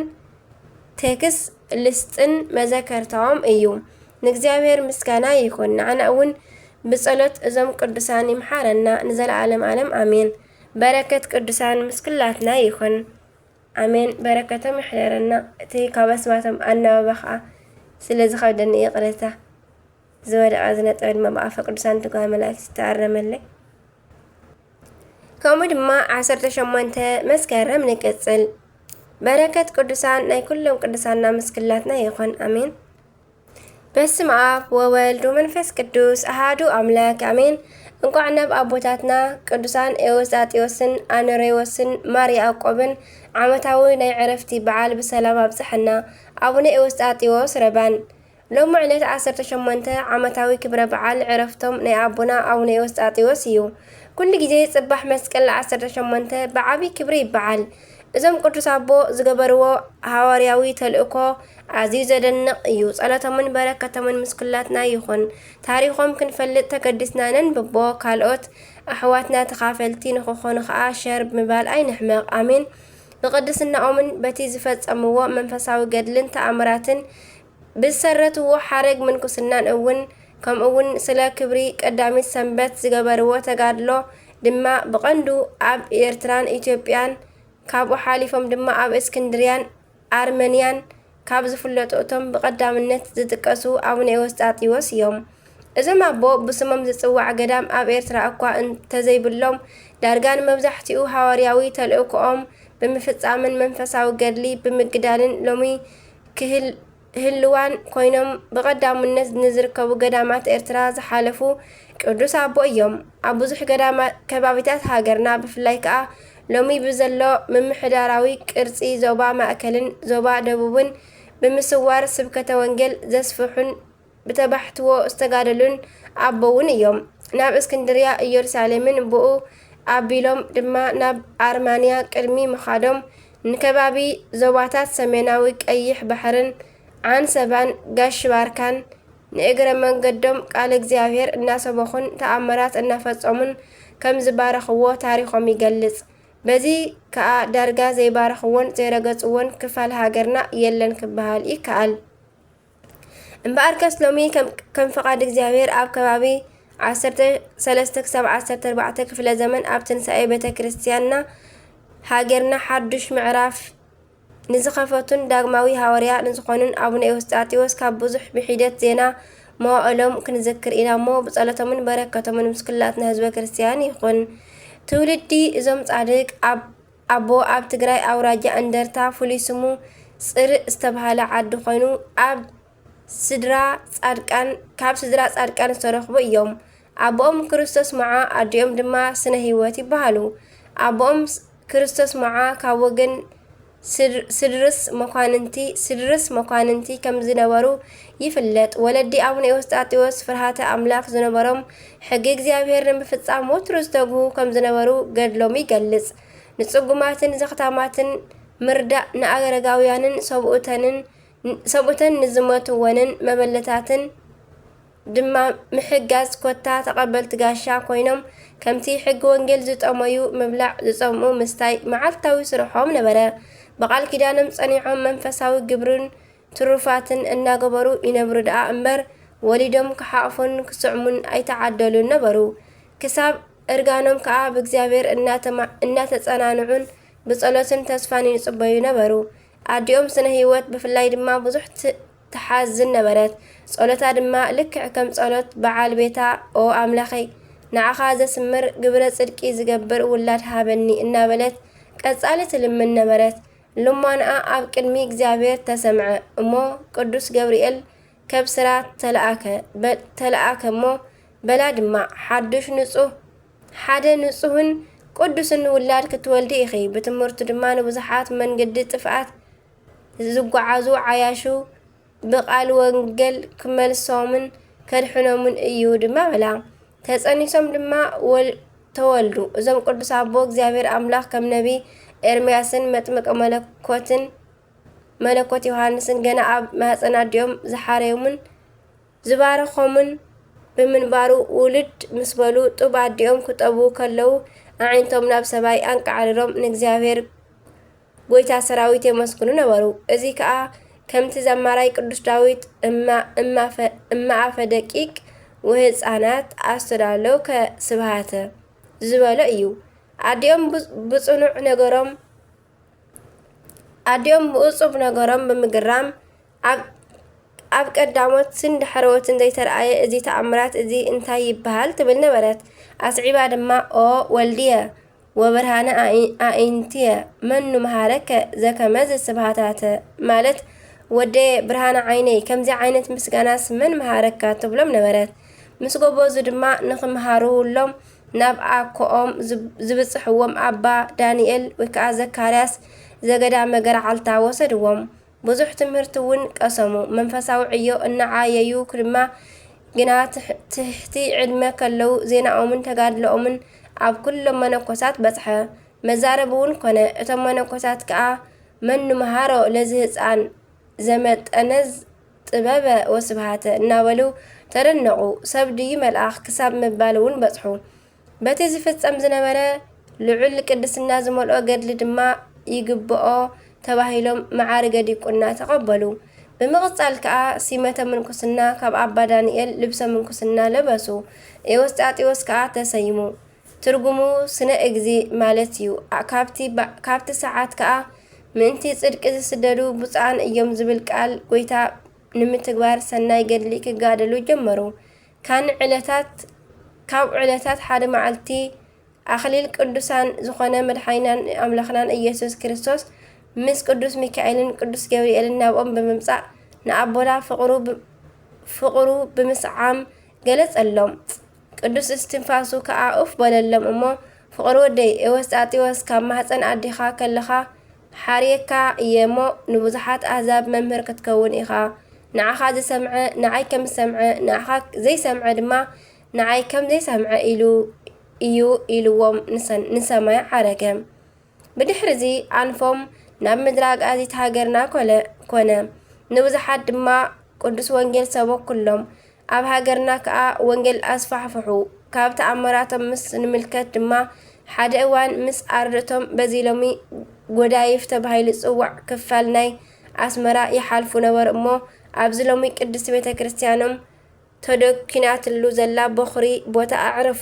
ቴክስ ልስጥን መዘከርታኦም እዩ። ንእግዚኣብሔር ምስጋና ይኹን። ንዓና እውን ብጸሎት እዞም ቅዱሳን ይምሓረና ንዘለዓለም ዓለም ኣሜን። በረከት ቅዱሳን ምስ ኩላትና ይኹን። ኣሜን። በረከቶም ይሕደረና። እቲ ካብ ኣስማቶም ኣናባባ ኸዓ ስለ ዝኸብደኒ ይቕሬታ። ዝወደቐ ዝነጠበ ድማ ብኣፈ ቅዱሳን ትጓሃ መላእክት ይተኣረመለይ። ከምኡ ድማ ዓሰርተ ሸሞንተ መስከረም ንቅጽል። በረከት ቅዱሳን ናይ ኩሎም ቅዱሳንና ምስ ኩላትና ይኹን። ኣሜን። በስመ ኣብ ወወልድ ወመንፈስ ቅዱስ ኣሃዱ ኣምላክ ኣሜን። እንቋዕ ናብ ኣቦታትና ቅዱሳን ኤዎስጣቴዎስን ኣኖሬዎስን ማር ያዕቆብን ዓመታዊ ናይ ዕረፍቲ በዓል ብሰላም ኣብጽሐና። ኣቡነ ኤዎስጣቴዎስ ረባን። ሎሚ ዕለት ዓሰርተ ሸሞንተ ዓመታዊ ክብረ በዓል ዕረፍቶም ናይ ኣቦና ኣቡነ ኤዎስጣቴዎስ እዩ። ኩሉ ግዜ ጽባሕ መስቀል ዓሰርተ ሸሞንተ ብዓቢ ክብሪ ይበዓል። እዞም ቅዱስ ኣቦ ዝገበርዎ ሃዋርያዊ ተልእኮ ኣዝዩ ዘደንቕ እዩ። ጸሎቶምን በረከቶምን ምስ ኩላትና ይኹን። ታሪኾም ክንፈልጥ ተገዲስና ነንብቦ፣ ካልኦት ኣሕዋትና ተኻፈልቲ ንኽኾኑ ኸኣ ሸር ብምባል ኣይንሕመቕ። ኣሜን። ብቕድስናኦምን በቲ ዝፈጸምዎ መንፈሳዊ ገድልን ተኣምራትን ብዝሰረትዎ ሓረግ ምንኩስናን እውን፣ ከምኡ እውን ስለ ክብሪ ቀዳሚት ሰንበት ዝገበርዎ ተጋድሎ ድማ ብቐንዱ ኣብ ኤርትራን ኢትዮጵያን፣ ካብኡ ሓሊፎም ድማ ኣብ እስክንድርያን ኣርመንያን ካብ ዝፍለጡ እቶም ብቐዳምነት ዝጥቀሱ ኣቡነ ኤዎስጣቴዎስ እዮም። እዞም ኣቦ ብስሞም ዝጽዋዕ ገዳም ኣብ ኤርትራ እኳ እንተዘይብሎም፣ ዳርጋ ንመብዛሕትኡ ሃዋርያዊ ተልእኮኦም ብምፍጻምን መንፈሳዊ ገድሊ ብምግዳልን ሎሚ ክህል ህልዋን ኮይኖም ብቐዳምነት ንዝርከቡ ገዳማት ኤርትራ ዝሓለፉ ቅዱስ ኣቦ እዮም። ኣብ ብዙሕ ገዳማት ከባቢታት ሃገርና ብፍላይ ከኣ ሎሚ ብዘሎ ምምሕዳራዊ ቅርጺ ዞባ ማእከልን ዞባ ደቡብን ብምስዋር ስብከተ ወንጌል ዘስፍሑን ብተባሕትዎ ዝተጋደሉን ኣቦ እውን እዮም። ናብ እስክንድርያ ኢየሩሳሌምን ብኡ ኣቢሎም ድማ ናብ ኣርማንያ ቅድሚ ምኻዶም ንከባቢ ዞባታት ሰሜናዊ ቀይሕ ባሕርን ዓንሰባን ጋሽ ባርካን ንእግረ መንገዶም ቃል እግዚኣብሔር እናሰበኹን ተኣምራት እናፈጸሙን ከም ዝባረኽዎ ታሪኾም ይገልጽ። በዚ ከኣ ዳርጋ ዘይባረኽዎን ዘይረገጽዎን ክፋል ሃገርና የለን ክበሃል ይከኣል። እምበኣርከስ ሎሚ ከም ከም ፍቓድ እግዚኣብሔር ኣብ ከባቢ ዓሰርተ ሰለስተ ክሳብ ዓሰርተ ኣርባዕተ ክፍለ ዘመን ኣብ ትንሳኤ ቤተ ክርስቲያንና ሃገርና ሓዱሽ ምዕራፍ ንዝኸፈቱን ዳግማዊ ሃዋርያ ንዝኾኑን ኣቡነ ኤዎስጣቴዎስ ካብ ብዙሕ ብሒደት ዜና መዋእሎም ክንዝክር ኢና እሞ፣ ብጸሎቶምን በረከቶምን ምስ ኩላትና ህዝበ ክርስቲያን ይኹን። ትውልዲ እዞም ጻድቅ ኣብ ኣቦ ኣብ ትግራይ ኣውራጃ እንደርታ ፍሉይ ስሙ ጽርእ ዝተባህለ ዓዲ ኮይኑ፣ ኣብ ስድራ ጻድቃን ካብ ስድራ ጻድቃን ዝተረኽቡ እዮም። ኣቦኦም ክርስቶስ ሞዓ፣ ኣዲኦም ድማ ስነ ህይወት ይበሃሉ። ኣቦኦም ስ- ክርስቶስ ሞዓ ካብ ወገን ስድ- ስድርስ መኳንንቲ ስድርስ መኳንንቲ ከም ዝነበሩ ይፍለጥ። ወለዲ ኣቡነ ኤዎስጣቴዎስ ፍርሃተ ኣምላክ ዝነበሮም፣ ሕጊ እግዚኣብሔር ንምፍጻም ወትሩ ዝተግሁ ከም ዝነበሩ ገድሎም ይገልጽ። ንጽጉማትን ዘኽታማትን ምርዳእ፣ ንኣረጋውያንን ሰብኡተንን ሰብኡተን ንዝሞትወንን መበለታትን ድማ ምሕጋዝ፣ ኮታ ተቐበልቲ ጋሻ ኮይኖም ከምቲ ሕጊ ወንጌል ዝጠመዩ ምብላዕ፣ ዝጸምኡ ምስታይ መዓልታዊ ስርሖም ነበረ። ብቓል ኪዳኖም ጸኒዖም መንፈሳዊ ግብርን ትሩፋትን እናገበሩ ይነብሩ ደኣ እምበር፣ ወሊዶም ክሓቑፉን ክስዕሙን ኣይተዓደሉን ነበሩ። ክሳብ እርጋኖም ከኣ ብእግዚኣብሔር እናተማ- እናተጸናንዑን ብጸሎትን ተስፋን ይጽበዩ ነበሩ። ኣዲኦም ስነ ህይወት ብፍላይ ድማ ብዙሕ ት- ትሓዝን ነበረት። ጸሎታ ድማ ልክዕ ከም ጸሎት በዓል ቤታ፣ ኦ ኣምላኸይ፣ ንዓኻ ዘስምር ግብረ ጽድቂ ዝገብር ውላድ ሃበኒ እናበለት ቀጻሊ ትልምን ነበረት። ልማንኣ ኣብ ቅድሚ እግዚኣብሔር ተሰምዐ እሞ ቅዱስ ገብርኤል ከብስራ ተለኣከ በ- ተለኣከ እሞ በላ ድማ፣ ሓዱሽ ንጹህ ሓደ ንጹህን ቅዱስን ውላድ ክትወልዲ ኢኺ፣ ብትምህርቱ ድማ ንብዙሓት መንገዲ ጥፍኣት ዝጓዓዙ ዓያሹ ብቓል ወንጌል ክመልሶምን ከድሕኖምን እዩ ድማ በላ። ተጸኒሶም ድማ ወል- ተወልዱ። እዞም ቅዱስ ኣቦ እግዚኣብሔር ኣምላኽ ከም ነቢ ኤርምያስን መጥምቀ መለኮትን መለኮት ዮሃንስን ገና ኣብ ማህፀን ኣዲኦም ዝሓረዮምን ዝባረኾምን ብምንባሩ ውልድ ምስ በሉ ጡብ ኣዲኦም ክጠቡ ከለዉ ኣዒንቶም ናብ ሰማይ ኣንቃዕሪሮም ንእግዚኣብሔር ጎይታ ሰራዊት የመስግኑ ነበሩ። እዚ ከኣ ከምቲ ዘማራይ ቅዱስ ዳዊት፣ "እማ-፣ እማፈ-፣ እማኣፈ ደቂቅ ወህፃናት ኣስተዳለውከ ስብሃተ" ዝበሎ እዩ። ኣዲኦም ብ-፣ ብጽኑዕ ነገሮም፣ ኣዲኦም ብእጹብ ነገሮም ብምግራም፣ ኣብ፣ ኣብ ቀዳሞትን ድሕረዎትን ዘይተረኣየ እዚ ተኣምራት እዚ እንታይ ይበሃል? ትብል ነበረት። ኣስዒባ ድማ፣ "ኦ ወልድየ ወብርሃነ ኣኢ-፣ ኣዒንትየ፣ መኑ መሃረከ ዘከመዝ ስብሃታተ?" ማለት፣ "ወደየ ብርሃነ ዓይነይ፣ ከምዚ ዓይነት ምስጋናስ መን መሃረካ?" ትብሎም ነበረት። ምስ ጎበዙ ድማ ንኽምሃርውሎም ናብ ኣኮኦም ዝብ-፣ ዝብጽሕዎም ኣባ ዳንኤል ወይ ከኣ ዘካርያስ ዘገዳመ ገርዓልታ ወሰድዎም። ብዙሕ ትምህርቲ እውን ቀሰሙ። መንፈሳዊ ዕዮ እናዓየዩ ድማ ግና ትሕ-፣ ትሕቲ ዕድመ ከለዉ ዜናኦምን ተጋድሎኦምን ኣብ ኩሎም መነኮሳት በጽሐ። መዛረቢ እውን ኮነ። እቶም መነኮሳት ከኣ "መኑ መሃሮ ለዚ ህጻን ዘመጠነዝ ጥበበ ወስብሃተ" እናበሉ ተደነቑ። "ሰብ ድዩ መልኣኽ?" ክሳብ ምባል እውን በጽሑ። በቲ ዝፍጸም ዝነበረ ልዑል ቅድስና ዝመልኦ ገድሊ ድማ ይግብኦ ተባሂሎም መዓርገ ዲቁና ተቐበሉ። ብምቕጻል ከኣ ሲመተ ምንኩስና ካብ ኣባ ዳንኤል ልብሰ ምንኩስና ለበሱ። ኤዎስጣቴዎስ ከኣ ተሰይሙ። ትርጉሙ ስነ እግዚእ ማለት እዩ። ኣ-፣ ካብቲ ባ-፣ ካብቲ ሰዓት ከኣ ምእንቲ ጽድቂ ዝስደዱ ብፁዓን እዮም ዝብል ቃል ጎይታ ንምትግባር ሰናይ ገድሊ ክጋደሉ ጀመሩ። ካን ዕለታት፣ ካብ ዕለታት ሓደ መዓልቲ ኣኽሊል ቅዱሳን ዝኾነ መድሓኒናን ኣምላኽናን ኢየሱስ ክርስቶስ ምስ ቅዱስ ሚካኤልን ቅዱስ ገብርኤልን ናብኦም ብምምጻእ ንኣቦና ፍቕሩ ብ-፣ ፍቕሩ ብምስዓም ገለጸሎም። ቅዱስ እስትንፋሱ ከኣ ኡፍ በለሎም እሞ፣ "ፍቕሪ ወደይ ኤዎስጣቴዎስ፣ ካብ ማህጸን ኣዴኻ ከለኻ ሓርየካ እየ እሞ፣ ንብዙሓት ኣህዛብ መምህር ክትከውን ኢኻ። ንዓኻ ዝሰምዐ ንዓይ ከም ዝሰምዐ፣ ንዓኻ ዘይሰምዐ ድማ ንዓይ ከም ዘይሰምዐ ኢሉ እዩ" ኢልዎም ንሰን-፣ ንሰማይ ዓረገ። ብድሕርዚ ኣንፎም ናብ ምድረ ኣግኣዚት ሃገርና ኮለ-፣ ኮነ። ንብዙሓት ድማ ቅዱስ ወንጌል ሰበኩሎም። ኣብ ሃገርና ከኣ ወንጌል ኣስፋሕፍሑ። ካብ ተኣምራቶም ምስ ንምልከት ድማ፣ ሓደ እዋን ምስ ኣርድእቶም በዚ ሎሚ ጎዳይፍ ተባሂሉ ዝጽዋዕ ክፋል ናይ ኣስመራ ይሓልፉ ነበሩ እሞ፣ ኣብዚ ሎሚ ቅድስቲ ቤተ ክርስቲያኖም ተደኪናትሉ ዘላ ቦኽሪ ቦታ ኣዕረፉ።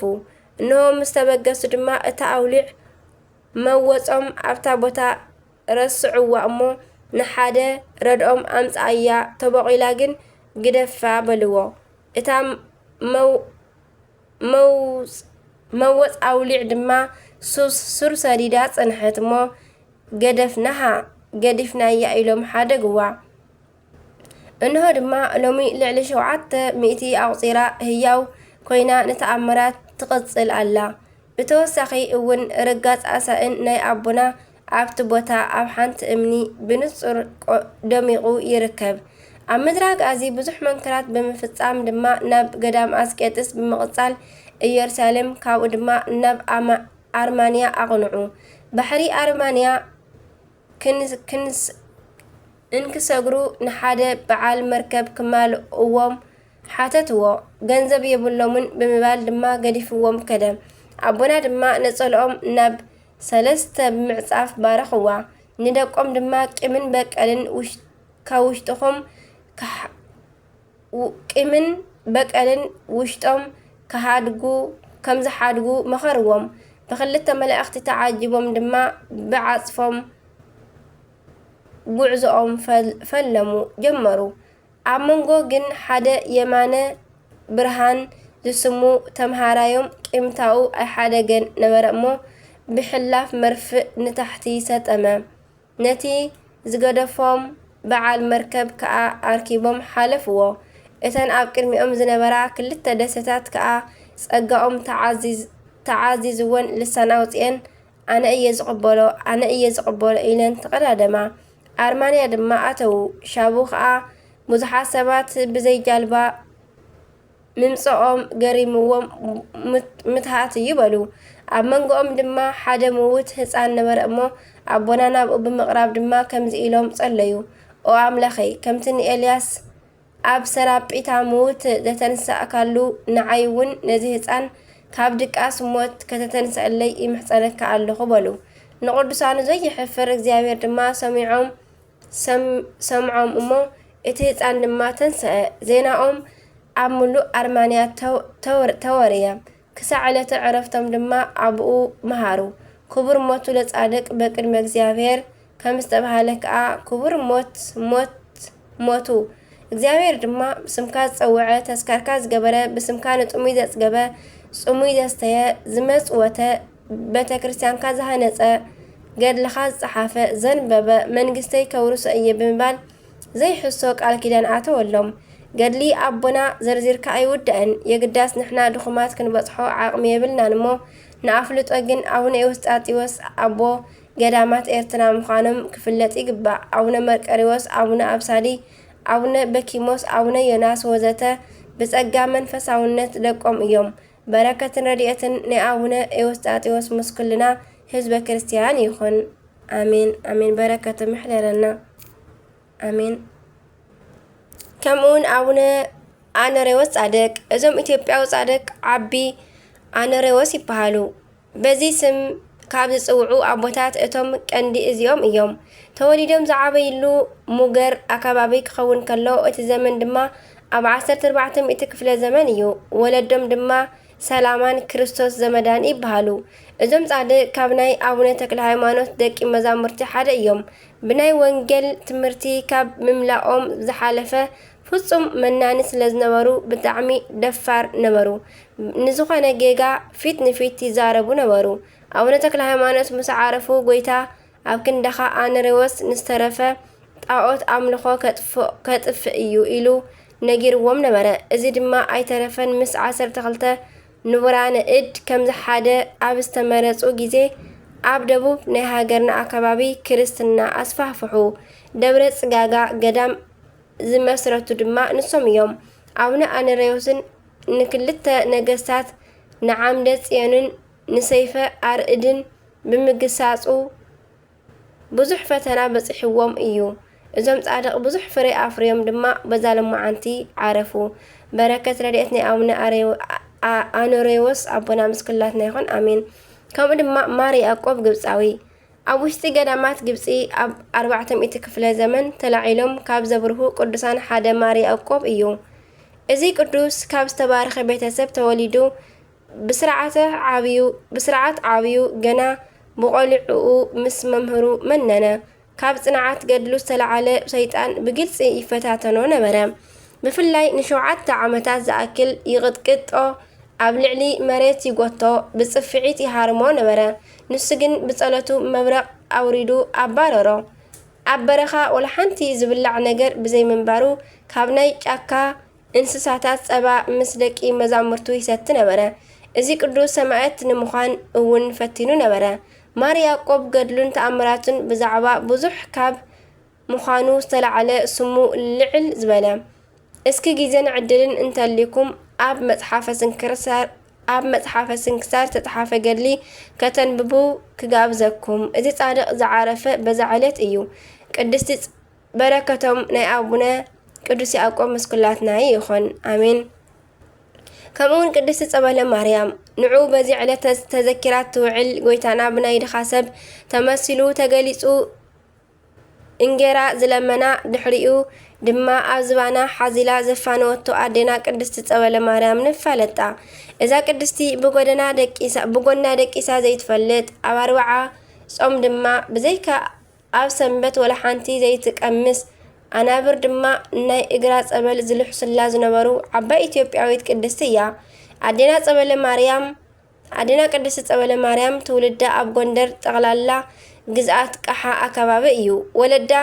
እንሆ ምስ ተበገሱ ድማ፣ እታ ኣውሊዕ መወጾም ኣብታ ቦታ ረስዕዋ እሞ፣ ንሓደ ረድኦም ኣምጽኣያ፣ ተቦቒላ ግን ግደፋ በልዎ። እታ መው-፣ መውጽ-፣ መወጽ ኣውሊዕ ድማ ሱስ ሱር ሰዲዳ ጸንሐት እሞ፣ ገደፍናሃ፣ ገዲፍናያ ኢሎም ሓደግዋ። እንሆ ድማ ሎሚ ልዕሊ ሸውዓተ ሚእቲ ኣቑጺራ ህያው ኮይና ንተኣምራት ትቕጽል ኣላ። ብተወሳኺ እውን ርጋጽ ኣሳእን ናይ ኣቦና ኣብቲ ቦታ ኣብ ሓንቲ እምኒ ብንጹር ቆ-፣ ደሚቑ ይርከብ። ኣብ ምድረ ኣግኣዚ ብዙሕ መንክራት ብምፍጻም ድማ ናብ ገዳም ኣስቄጥስ ብምቕጻል ኢየሩሳሌም፣ ካብኡ ድማ ናብ ኣማ-፣ ኣርማንያ ኣቕንዑ። ባሕሪ ኣርማንያ ክንስ-፣ ክንስ-፣ እንክሰግሩ ንሓደ በዓል መርከብ ክማልእዎም ሓተትዎ። ገንዘብ የብሎምን ብምባል ድማ ገዲፍዎም ከደ። ኣቦና ድማ ነጸልኦም ናብ ሰለስተ ብምዕጻፍ ባረኽዋ። ንደቆም ድማ ቂምን በቀልን ውሽ-፣ ካብ ውሽጥኹም ክሓ-፣ ው-፣ ቂምን በቀልን ውሽጦም ክሓድጉ፣ ከም ዝሓድጉ መኸርዎም። ብኽልተ መላእኽቲ ተዓጂቦም ድማ ብዓጽፎም ጉዕዞኦም ፈል-፣ ፈለሙ ጀመሩ። ኣብ መንጎ ግን ሓደ የማነ ብርሃን ዝስሙ ተምሃራዮም ቂምታኡ ኣይሓደገን ነበረ እሞ፣ ብሕላፍ መርፍእ ንታሕቲ ሰጠመ። ነቲ ዝገደፎም በዓል መርከብ ከኣ ኣርኪቦም ሓለፍዎ። እተን ኣብ ቅድሚኦም ዝነበራ ክልተ ደሴታት ከኣ ጸጋኦም ተዓዚዝ-፣ ተዓዚዝወን ልሳን ኣውጺኤን፣ "ኣነ እየ ዝቕበሎ፣ ኣነ እየ ዝቕበሎ" ኢለን ተቐዳደማ። ኣርማንያ ድማ ኣተዉ። ሻቡ ኸኣ ብዙሓት ሰባት ብዘይ ጃልባ ምምጽኦም ገሪምዎም፣ "ምት-፣ ምትሃት እዩ" በሉ። ኣብ መንጎኦም ድማ ሓደ ምዉት ህጻን ነበረ እሞ፣ ኣቦና ናብኡ ብምቕራብ ድማ ከምዚ ኢሎም ጸለዩ፣ "ኦ ኣምላኸይ፣ ከምቲ ንኤልያስ ኣብ ሰራጲታ ምዉት ዘተንሳእካሉ፣ ንዓይ እውን ነዚ ህጻን ካብ ድቃስ ሞት ከተተንስአለይ ይምሕጸነካ ኣለኹ" በሉ። ንቕዱሳኑ ዘይሕፍር እግዚኣብሔር ድማ ሰሚዖም ሰም-፣ ሰምዖም እሞ፣ እቲ ህፃን ድማ ተንስአ። ዜናኦም ኣብ ምሉእ ኣርማንያ ተው-፣ ተወር-፣ ተወርየ። ክሳዕ ዕለተ ዕረፍቶም ድማ ኣብኡ መሃሩ። ክቡር ሞቱ ለጻድቅ በቅድመ እግዚኣብሔር ከም ዝተባህለ ከኣ፣ ክቡር ሞት ሞት ሞቱ። እግዚኣብሔር ድማ ብስምካ ዝጸውዐ፣ ተስካርካ ዝገበረ፣ ብስምካ ንጥሙይ ዘጽገበ፣ ጽሙይ ዘስተየ፣ ዝመጽወተ፣ ቤተ ክርስቲያንካ ዝሃነጸ፣ ገድልኻ ዝጸሓፈ፣ ዘንበበ፣ መንግስተይ ከውርሶ እየ ብምባል ዘይሕሶ ቃል ኪዳን ኣተወሎም። ገድሊ ኣቦና ዘርዚርካ ኣይውዳእን። የግዳስ ንሕና ድኹማት ክንበጽሖ ዓቕሚ የብልናን እሞ፣ ንኣፍልጦ ግን ኣቡነ ኤዎስጣቴዎስ ኣቦ ገዳማት ኤርትራ ምዃኖም ክፍለጥ ይግባእ። ኣቡነ መርቆሬዎስ፣ ኣቡነ ኣብሳዲ፣ ኣቡነ በኪሞስ፣ ኣቡነ ዮናስ ወዘተ ብጸጋ መንፈሳውነት ደቆም እዮም። በረከትን ረድኤትን ናይ ኣቡነ ኤዎስጣቴዎስ ምስ ኩልና ህዝበ ክርስቲያን ይኹን። ኣሜን፣ ኣሜን። በረከቶም ይሕደረና። ኣሜን። ከምኡውን ኣቡነ ኣኖሬዎስ ጻድቅ፣ እዞም ኢትዮጵያዊ ጻድቅ ዓቢ ኣኖሬዎስ ይበሃሉ። በዚ ስም ካብ ዝጽውዑ ኣቦታት እቶም ቀንዲ እዚኦም እዮም። ተወሊዶም ዝዓበይሉ ሙገር ኣከባቢ ክኸውን ከሎ፣ እቲ ዘመን ድማ ኣብ ዓሰርተ ኣርባዕተ ሚእቲ ክፍለ ዘመን እዩ። ወለዶም ድማ ሰላማን ክርስቶስ ዘመዳን ይበሃሉ። እዞም ጻድቅ ካብ ናይ ኣቡነ ተክለ ሃይማኖት ደቂ መዛሙርቲ ሓደ እዮም። ብናይ ወንጌል ትምህርቲ ካብ ምምላኦም ዝሓለፈ ፍጹም መናኒ ስለ ዝነበሩ ብጣዕሚ ደፋር ነበሩ። ንዝኾነ ጌጋ ፊት ንፊት ይዛረቡ ነበሩ። ኣቡነ ተክለ ሃይማኖት ምስ ዓረፉ፣ ጎይታ ኣብ ክንዳኻ ኣኖሬዎስ ንዝተረፈ ጣኦት ኣምልኾ ከጥፍ-፣ ከጥፍእ እዩ ኢሉ ነጊርዎም ነበረ። እዚ ድማ ኣይተረፈን። ምስ ዓሰርተ ክልተ ንቡራነ እድ ከምዚ ሓደ ኣብ ዝተመረጹ ግዜ ኣብ ደቡብ ናይ ሃገርና ኣከባቢ ክርስትና ኣስፋሕፍሑ። ደብረ ጽጋጋ ገዳም ዝመስረቱ ድማ ንሶም እዮም። ኣቡነ ኣኖሬዎስን ንክልተ ነገስታት ንዓምደ ጽዮንን ንሰይፈ ኣርዕድን ብምግሳጹ ብዙሕ ፈተና በጺሕዎም እዩ። እዞም ጻድቕ ብዙሕ ፍሬ ኣፍርዮም ድማ በዛ ሎማዓንቲ ዓረፉ። በረከት ረድኤት ናይ ኣቡነ ኣሬ-፣ ኣ-፣ ኣኖሬዎስ ኣቦና ምስ ኩላትና ይኹን። ኣሜን። ከምኡ ድማ ማር ያዕቆብ ግብጻዊ። ኣብ ውሽጢ ገዳማት ግብጺ ኣብ ኣርባዕተ ሚእቲ ክፍለ ዘመን ተላዒሎም ካብ ዘብርሁ ቅዱሳን ሓደ ማር ያዕቆብ እዩ። እዚ ቅዱስ ካብ ዝተባረኸ ቤተሰብ ተወሊዱ ብስርዓተ ዓብዩ-፣ ብስርዓት ዓብዩ ገና ብቆልዕኡ ምስ መምህሩ መነነ። ካብ ጽንዓት ገድሉ ዝተላዓለ ሰይጣን ብግልጺ ይፈታተኖ ነበረ። ብፍላይ ንሸውዓተ ዓመታት ዝኣክል ይቕጥቅጦ፣ ኣብ ልዕሊ መሬት ይጎቶ፣ ብጽፍዒት ይሃርሞ ነበረ። ንሱ ግን ብጸሎቱ መብረቕ ኣውሪዱ ኣባረሮ። ኣብ በረኻ ወላ ሓንቲ ዝብላዕ ነገር ብዘይምንባሩ፣ ካብ ናይ ጫካ እንስሳታት ጸባ ምስ ደቂ መዛሙርቱ ይሰቲ ነበረ። እዚ ቅዱስ ሰማዕት ንምዃን እውን ፈቲኑ ነበረ። ማር ያዕቆብ ገድሉን ተኣምራቱን ብዛዕባ ብዙሕ ካብ ምዃኑ ዝተላዕለ ስሙ ልዕል ዝበለ። እስኪ ግዜን ዕድልን እንተልይኩም ኣብ መጽሓፈ ስንክርሳር፣ ኣብ መጽሓፈ ስንክሳር ዝተጽሓፈ ገድሊ ከተንብቡ ክጋብዘኩም። እዚ ጻድቕ ዝዓረፈ በዛ ዕለት እዩ። ቅድስቲ ጽ-፣ በረከቶም ናይ ኣቡነ ቅዱስ ያዕቆብ ምስ ኩላትና ይኹን። ኣሜን። ከምኡ እውን ቅድስቲ ጸበለ ማርያም፣ ንዑ በዚ ዕለት ተዝ-፣ ተዘኪራ ትውዕል። ጎይታና ብናይ ድኻ ሰብ ተመሲሉ ተገሊጹ፣ እንጌራ ዝለመና፣ ድሕሪኡ ድማ ኣብ ዝባና ሓዚላ ዘፋነወቶ ኣዴና ቅድስቲ ጸበለ ማርያም ንፋለጣ። እዛ ቅድስቲ ብጎደና ደቂሳ፣ ብጎና ደቂሳ ዘይትፈልጥ፣ ኣብ ኣርብዓ ጾም ድማ ብዘይካ ኣብ ሰንበት ወላ ሓንቲ ዘይትቀምስ፣ ኣናብር ድማ ናይ እግራ ጸበል ዝልሕሱላ ዝነበሩ ዓባይ ኢትዮጵያዊት ቅድስቲ እያ። ኣዴና ጸበለ ማርያም፣ ኣዴና ቅድስቲ ጸበለ ማርያም ትውልዳ ኣብ ጎንደር ጠቕላላ ግዝኣት ቃሓ ኣከባቢ እዩ። ወለዳ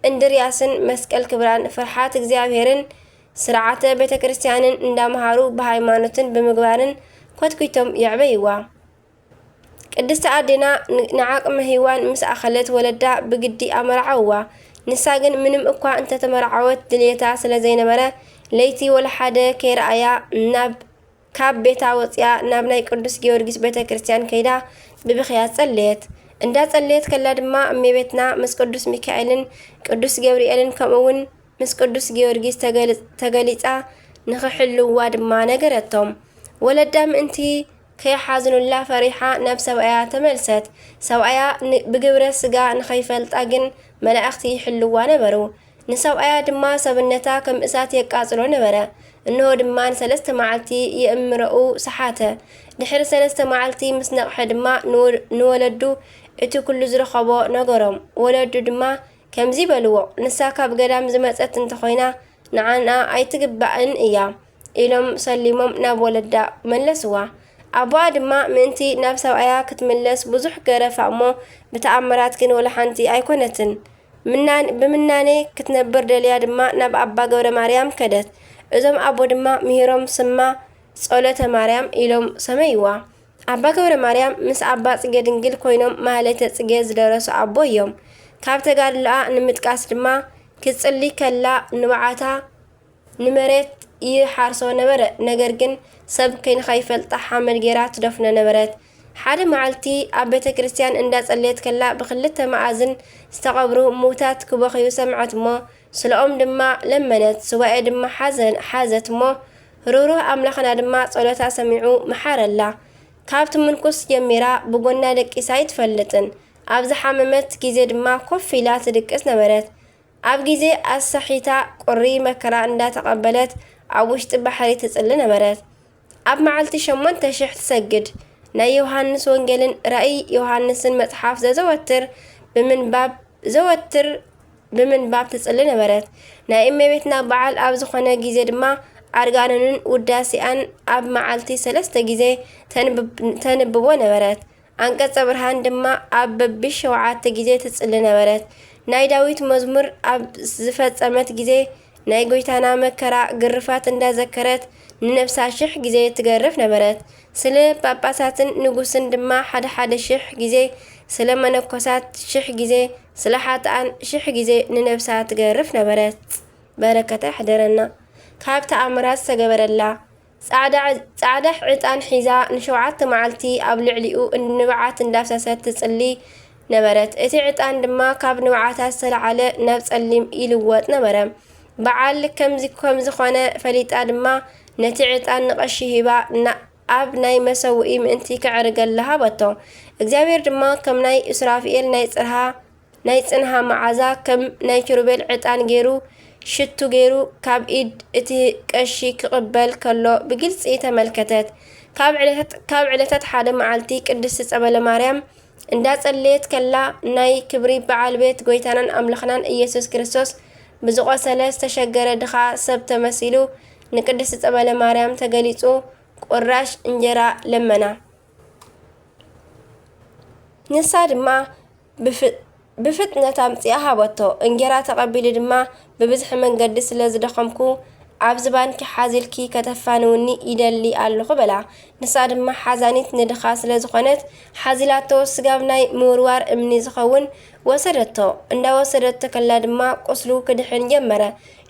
እንድርያስን መስቀል ክብራን ፍርሓት እግዚኣብሔርን ስርዓተ ቤተ ክርስቲያንን እንዳመሃሩ ብሃይማኖትን ብምግባርን ኮትኩቶም የዕበይዋ። ቅድስቲ ኣዴና ን-፣ ንዓቕመ ሄዋን ምስ ኣኸለት ወለዳ ብግዲ ኣመርዓውዋ። ንሳ ግን ምንም እኳ እንተተመርዓወት ድልየታ ስለ ዘይነበረ ለይቲ ወላ ሓደ ከይረኣያ ናብ፣ ካብ ቤታ ወፂኣ ናብ ናይ ቅዱስ ጊዮርጊስ ቤተ ክርስቲያን ከይዳ ብብኽያት ጸለየት። እንዳ ጸለየት ከላ ድማ እመቤትና ምስ ቅዱስ ሚካኤልን ቅዱስ ገብርኤልን ከምኡ እውን ምስ ቅዱስ ጊዮርጊስ ተገል-፣ ተገሊጻ ንኽሕልዋ ድማ ነገረቶም። ወለዳ ምእንቲ ከይሓዝኑላ ፈሪሓ ናብ ሰብኣያ ተመልሰት። ሰብኣያ ን-፣ ብግብረ ስጋ ንኸይፈልጣ ግን መላእኽቲ ይሕልዋ ነበሩ። ንሰብኣያ ድማ ሰብነታ ከም እሳት የቃጽሎ ነበረ። እንሆ ድማ ንሰለስተ መዓልቲ የእምሮኡ ሰሓተ። ድሕሪ ሰለስተ መዓልቲ ምስ ነቕሐ ድማ ንወ-፣ ንወለዱ እቲ ኩሉ ዝረኸቦ ነገሮም። ወለዱ ድማ ከምዚ በልዎ፣ "ንሳ ካብ ገዳም ዝመጸት እንተኾይና ንዓና ኣይትግባእን እያ" ኢሎም ሰሊሞም ናብ ወለዳ መለስዋ። ኣቦኣ ድማ ምእንቲ ናብ ሰብኣያ ክትምለስ ብዙሕ ገረፋ እሞ ብተኣምራት ግን ወላ ሓንቲ ኣይኮነትን። ምናን-፣ ብምናኔ ክትነብር ደልያ ድማ ናብ ኣባ ገብረ ማርያም ከደት። እዞም ኣቦ ድማ ምሂሮም ስማ ጸሎተ ማርያም ኢሎም ሰመይዋ። ኣባ ገብረ ማርያም ምስ ኣባ ጽጌ ድንግል ኮይኖም ማህሌተ ጽጌ ዝደረሱ ኣቦ እዮም። ካብ ተጋድሎኣ ንምጥቃስ ድማ ክትጽሊ ከላ ንብዓታ ንመሬት ይሓርሶ ነበረ። ነገር ግን ሰብ ከይንኸይፈልጣ ሓመድ ጌራ ትደፍኖ ነበረት። ሓደ መዓልቲ ኣብ ቤተ ክርስቲያን እንዳጸለየት ከላ ብክልተ መኣዝን ዝተቐብሩ ምዉታት ክበኽዩ ሰምዐት እሞ ስለኦም ድማ ለመነት። ሱባኤ ድማ ሓዘን-፣ ሓዘት እሞ ርህሩህ ኣምላኽና ድማ ጸሎታ ሰሚዑ መሓረላ። ካብ ትምንኩስ ጀሚራ ብጎና ደቂሳ ኣይትፈልጥን። ኣብ ዝሓመመት ግዜ ድማ ኮፍ ኢላ ትድቅስ ነበረት። ኣብ ግዜ ኣሳሒታ ቁሪ መከራ እንዳተቐበለት ኣብ ውሽጢ ባሕሪ ትጽሊ ነበረት። ኣብ መዓልቲ ሸሞንተ ሽሕ ትሰግድ። ናይ ዮሃንስ ወንጌልን ራእይ ዮሃንስን መጽሓፍ ዘዘወትር ብምንባብ፣ ዘወትር ብምንባብ ትጽሊ ነበረት። ናይ እመቤትና በዓል ኣብ ዝኾነ ግዜ ድማ ኣርጋኖንን ውዳሴኣን ኣብ መዓልቲ ሰለስተ ግዜ ተንብብ-፣ ተንብቦ ነበረት። ኣንቀጸ ብርሃን ድማ ኣብ በቢ ሸውዓተ ግዜ ትጽሊ ነበረት። ናይ ዳዊት መዝሙር ኣብ ዝፈጸመት ግዜ ናይ ጎይታና መከራ ግርፋት እንዳዘከረት ንነብሳ ሽሕ ግዜ ትገርፍ ነበረት። ስለ ጳጳሳትን ንጉስን ድማ ሓደ ሓደ ሽሕ ግዜ፣ ስለ መነኮሳት ሽሕ ግዜ፣ ስለ ሓጥኣን ሽሕ ግዜ ንነብሳ ትገርፍ ነበረት። በረከታ ይሕደረና። ካብ ተኣምራት ዝተገበረላ ጻዕዳ፣ ጻዕዳ ዕጣን ሒዛ ንሸውዓተ መዓልቲ ኣብ ልዕሊኡ ንብዓት እንዳፍሰሰት ትጽሊ ነበረት። እቲ ዕጣን ድማ ካብ ንብዓታ ዝተለዓለ ናብ ጸሊም ይልወጥ ነበረ። በዓል ከምዚ፣ ከም ዝኾነ ፈሊጣ ድማ ነቲ ዕጣን ንቐሺ ሂባ ና-፣ ኣብ ናይ መሰውኢ ምእንቲ ከዕርገላ ሃበቶ። እግዚኣብሔር ድማ ከም ናይ ሱራፊኤል ናይ ጽርሃ ናይ ጽንሃ መዓዛ ከም ናይ ኪሩቤል ዕጣን ገይሩ፣ ሽቱ ገይሩ፣ ካብ ኢድ እቲ ቀሺ ክቕበል ከሎ ብግልጺ ተመልከተት። ካብ ዕለታት፣ ካብ ዕለታት ሓደ መዓልቲ ቅድስቲ ጸበለ ማርያም እንዳጸለየት ከላ፣ ናይ ክብሪ በዓል ቤት ጎይታናን ኣምላኽናን ኢየሱስ ክርስቶስ ብዝቖሰለ ዝተሸገረ ድኻ ሰብ ተመሲሉ ንቅድስቲ ጸበለ ማርያም ተገሊጹ ቁራሽ እንጀራ ለመና። ንሳ ድማ ብፍ-፣ ብፍጥነት ኣምጺኣ ሃበቶ። እንጌራ ተቐቢሉ ድማ፣ "ብብዝሒ መንገዲ ስለ ዝደኸምኩ፣ ኣብ ዝባንኪ ሓዚልኪ ከተፋንውኒ ይደሊ ኣለኹ" በላ። ንሳ ድማ ሓዛኒት ንድኻ ስለ ዝኾነት፣ ሓዚላቶ ስጋብ ናይ ምውርዋር እምኒ ዝኸውን ወሰደቶ። እንዳወሰደቶ ከላ ድማ ቁስሉ ክድሕን ጀመረ።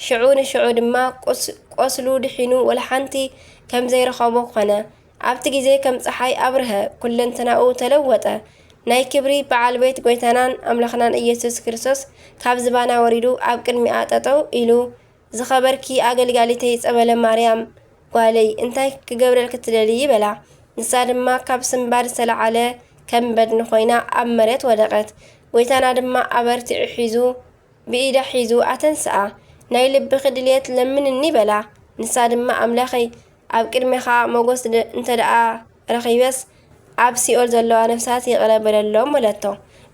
ሽዑ ንሽዑ ድማ ቁስ-፣ ቆስሉ ድሒኑ ወላ ሓንቲ ከም ዘይረኸቦ ኮነ። ኣብቲ ግዜ ከም ጸሓይ ኣብርሀ፣ ኩለንተናኡ ተለወጠ። ናይ ክብሪ በዓል ቤት ጎይታናን ኣምላኽናን ኢየሱስ ክርስቶስ ካብ ዝባና ወሪዱ ኣብ ቅድሚኣ ጠጠው ኢሉ፣ "ዝኸበርኪ ኣገልጋሊተይ ጸበለ ማርያም ጓለይ፣ እንታይ ክገብረልኪ ትደልዪ?" በላ። ንሳ ድማ ካብ ስምባድ ዝተለዓለ ከም በድኒ ኮይና ኣብ መሬት ወደቐት። ጎይታና ድማ ኣበርቲዑ ሒዙ ብኢዳ ሒዙ ኣተንስኣ። "ናይ ልብኺ ድልየት ለምንኒ" በላ። ንሳ ድማ፣ "ኣምላኸይ፣ ኣብ ቅድሜኻ ሞገስ ደ-፣ እንተ ደኣ ረኺበስ፣ ኣብ ሲኦል ዘለዋ ነፍሳት ይቕረ በለሎም" በለቶ።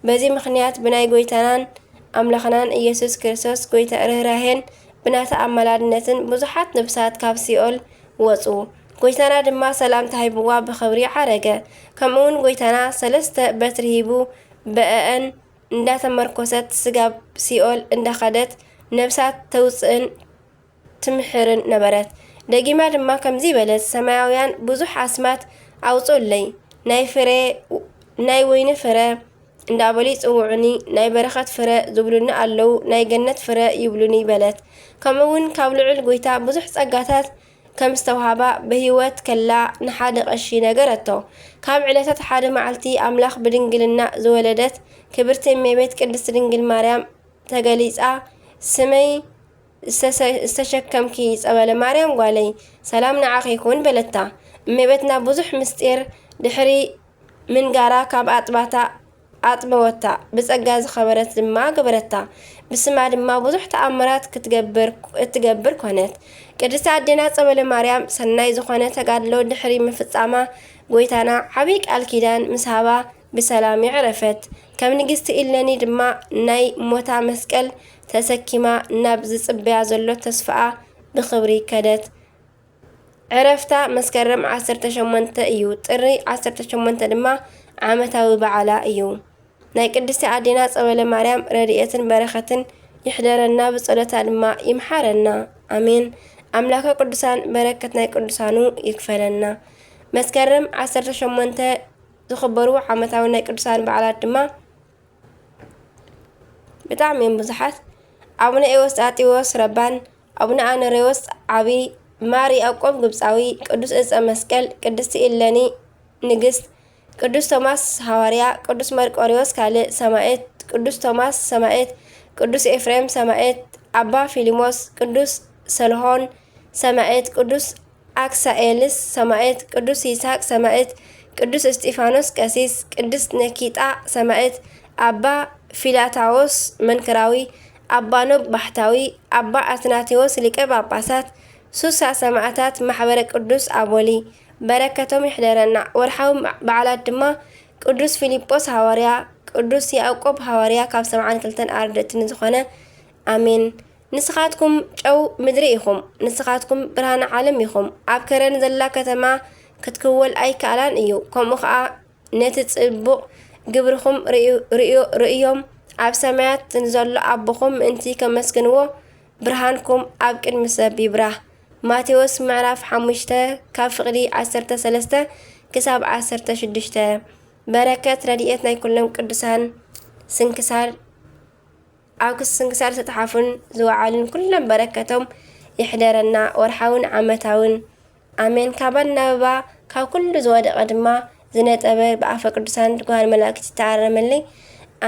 በዚ ምኽንያት ብናይ ጎይታናን ኣምላኽናን ኢየሱስ ክርስቶስ ጎይታ ርህራሄን ብናታ ኣማላድነትን ብዙሓት ነፍሳት ካብ ሲኦል ወጹ። ጎይታና ድማ ሰላም ተሂብዋ ብኽብሪ ዓረገ። ከምኡውን ጎይታና ሰለስተ በትሪ ሂቡ በእአን እንዳተመርኮሰት ስጋብ ሲኦል እንዳኸደት ነፍሳት ተውጽእን ትምሕርን ነበረት። ደጊማ ድማ ከምዚ በለት፣ "ሰማያውያን ብዙሕ ኣስማት ኣውጹለይ፣ ናይ ፍረ፣ ናይ ወይኒ ፍረ እንዳበሉ ይጽውዑኒ፣ ናይ በረኸት ፍረ ዝብሉኒ ኣለዉ፣ ናይ ገነት ፍረ ይብሉኒ" በለት። ከምኡ እውን ካብ ልዑል ጎይታ ብዙሕ ጸጋታት ከም ዝተውሃባ ብህይወት ከላ ንሓደ ቀሺ ነገረቶ። ካብ ዕለታት ሓደ መዓልቲ ኣምላኽ ብድንግልና ዝወለደት ክብርቲ እመቤት ቅድስቲ ድንግል ማርያም ተገሊጻ፣ "ስመይ ዝተሰ-፣ ዝተሸከምኪ ጸበለ ማርያም ጓለይ፣ ሰላም ንዓኺ ይኹን" በለታ። እመቤትና ብዙሕ ምስጢር ድሕሪ ምንጋራ ካብ ኣጥባታ ኣጥበወታ፣ ብጸጋ ዝኸበረት ድማ ገበረታ። ብስማ ድማ ብዙሕ ተኣምራት ክትገብር፣ እትገብር ኮነት። ቅድስቲ ኣዴና ጸበለ ማርያም ሰናይ ዝኾነ ተጋድሎ ድሕሪ ምፍጻማ፣ ጎይታና ዓብዪ ቃል ኪዳን ምስ ሃባ ብሰላም የዕረፈት። ከም ንግስቲ ኢለኒ ድማ ናይ ሞታ መስቀል ተሰኪማ ናብ ዝጽበያ ዘሎ ተስፋኣ ብኽብሪ ከደት። ዕረፍታ መስከረም ዓሰርተ ሸሞንተ እዩ። ጥሪ ዓሰርተ ሸሞንተ ድማ ዓመታዊ በዓላ እዩ። ናይ ቅድስቲ ኣዴና ጸበለ ማርያም ረድኤትን በረኸትን ይሕደረና፣ ብጸሎታ ድማ ይምሓረና። ኣሜን። ኣምላከ ቅዱሳን በረከት ናይ ቅዱሳኑ ይክፈለና። መስከረም ዓሰርተ ሸሞንተ ዝኽበሩ ዓመታዊ ናይ ቅዱሳን በዓላት ድማ ብጣዕሚ እዮም ብዙሓት። ኣቡነ ኤዎስጣቴዎስ ረባን፣ ኣቡነ ኣኖሬዎስ ዓቢ፣ ማር ያዕቆብ ግብጻዊ፣ ቅዱስ እፀ መስቀል፣ ቅድስቲ ኢለኒ ንግስት፣ ቅዱስ ቶማስ ሃዋርያ፣ ቅዱስ መርቆሪዎስ ካልእ ሰማዕት፣ ቅዱስ ቶማስ ሰማዕት፣ ቅዱስ ኤፍሬም ሰማዕት፣ ኣባ ፊሊሞስ፣ ቅዱስ ሰልሆን ሰማዕት፣ ቅዱስ ኣክሳኤልስ ሰማዕት፣ ቅዱስ ይስሐቅ ሰማዕት፣ ቅዱስ እስጢፋኖስ ቀሲስ፣ ቅድስት ነኪጣ ሰማዕት፣ ኣባ ፊላታዎስ መንክራዊ፣ ኣባ ኖብ ባሕታዊ፣ ኣባ ኣትናቴዎስ ሊቀ ጳጳሳት፣ ሱሳ ሰማዕታት ማሕበረ ቅዱስ ኣቦሊ በረከቶም ይሕደረና። ወርሓዊ በዓላት ድማ ቅዱስ ፊልጶስ ሃዋርያ፣ ቅዱስ ያዕቆብ ሃዋርያ ካብ ሰብዓን ክልተን ኣርድእቲ ንዝኾነ። ኣሜን። ንስኻትኩም ጨው ምድሪ ኢኹም፣ ንስኻትኩም ብርሃን ዓለም ኢኹም። ኣብ ከረን ዘላ ከተማ ክትክወል ኣይከኣላን እዩ። ከምኡ ኸኣ ነቲ ጽቡቕ ግብርኹም ርእዩ-፣ ርእዮ-፣ ርእዮም ኣብ ሰማያት ንዘሎ ኣቦኹም ምእንቲ ከመስግንዎ ብርሃንኩም ኣብ ቅድሚ ሰብ ይብራህ። ማቴዎስ ምዕራፍ ሓሙሽተ ካብ ፍቕዲ ዓሰርተ ሰለስተ ክሳብ ዓሰርተ ሽዱሽተ። በረከት ረድኤት ናይ ኩሎም ቅዱሳን ስንክሳር ኣብ ክስ ስንክሳር ዝተሓፉን ዝወዓሉን ኩሎም በረከቶም ይሕደረና፣ ወርሓውን ዓመታውን። ኣሜን። ካብ ኣናብባ ካብ ኩሉ ዝወደቐ ድማ ዝነጠበ ብኣፈ ቅዱሳን ትጉሃን መላእክት ይተኣረመለይ።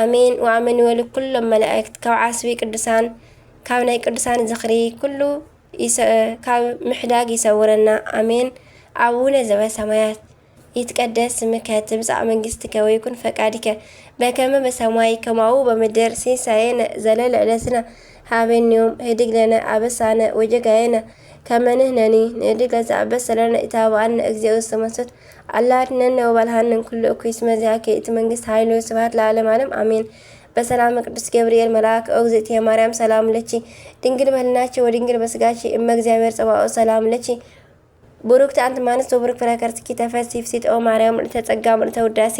ኣሜን ወኣሜን ይበሉ ኩሎም መላእክት። ካብ ዓስቢ ቅዱሳን፣ ካብ ናይ ቅዱሳን ዝኽሪ ኩሉ ይሰ-፣ ካብ ምሕዳግ ይሰውረና። ኣሜን። ኣቡነ ዘበሰማያት ይትቀደስ ስምከ ትምጻእ መንግስትከ ወይኩን ፈቃድከ በከመ በሰማይ ከማኡ በምድር። ሲሳየነ ዘለለ ዕለትነ ሃበኒ ዮም ህድግ ለነ አበሳነ ወጌጋየነ ከመ ንሕነኒ ንህድግ ለዘአበሰ ለነ ኢታብአነ እግዚኦ ውስተ መንሱት አላ አድነነ ወባልሃነ እምኩሉ እኩይ እስመ ዚአከ ይእቲ መንግስት ኃይል ወስብሐት ለዓለመ ዓለም አሜን። በሰላም ቅዱስ ገብርኤል መልአክ ኦ እግዝእትየ ማርያም ሰላም ለኪ ድንግል በህልናኪ ወድንግል በስጋኪ እመ እግዚአብሔር ጸባኦት ሰላም ለኪ ብሩክቲ አንቲ እም አንስት ወብሩክ ፍሬ ከርሥኪ ተፈሥሒ ፍሥሕት ኦ ማርያም ምልዕተ ጸጋ ምልዕተ ውዳሴ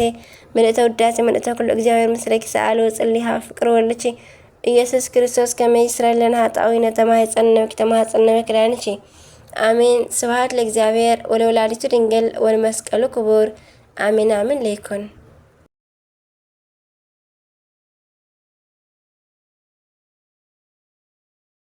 ምልዕተ ውዳሴ ምልዕተ ኩሉ እግዚአብሔር ምስሌኪ ሰአሊ ወጸሊ ሀበ ፍቁር ወልድኪ ኢየሱስ ክርስቶስ ከመ ይስረይ ለነ ኃጣውኢነ ተማሂፀነ በኪ ተማሂፀነ በኪ ዳንኪ አሜን። ስብሐት ለእግዚአብሔር ወለወላዲቱ ድንግል ወለመስቀሉ ክቡር አሜን አሜን ለይኩን።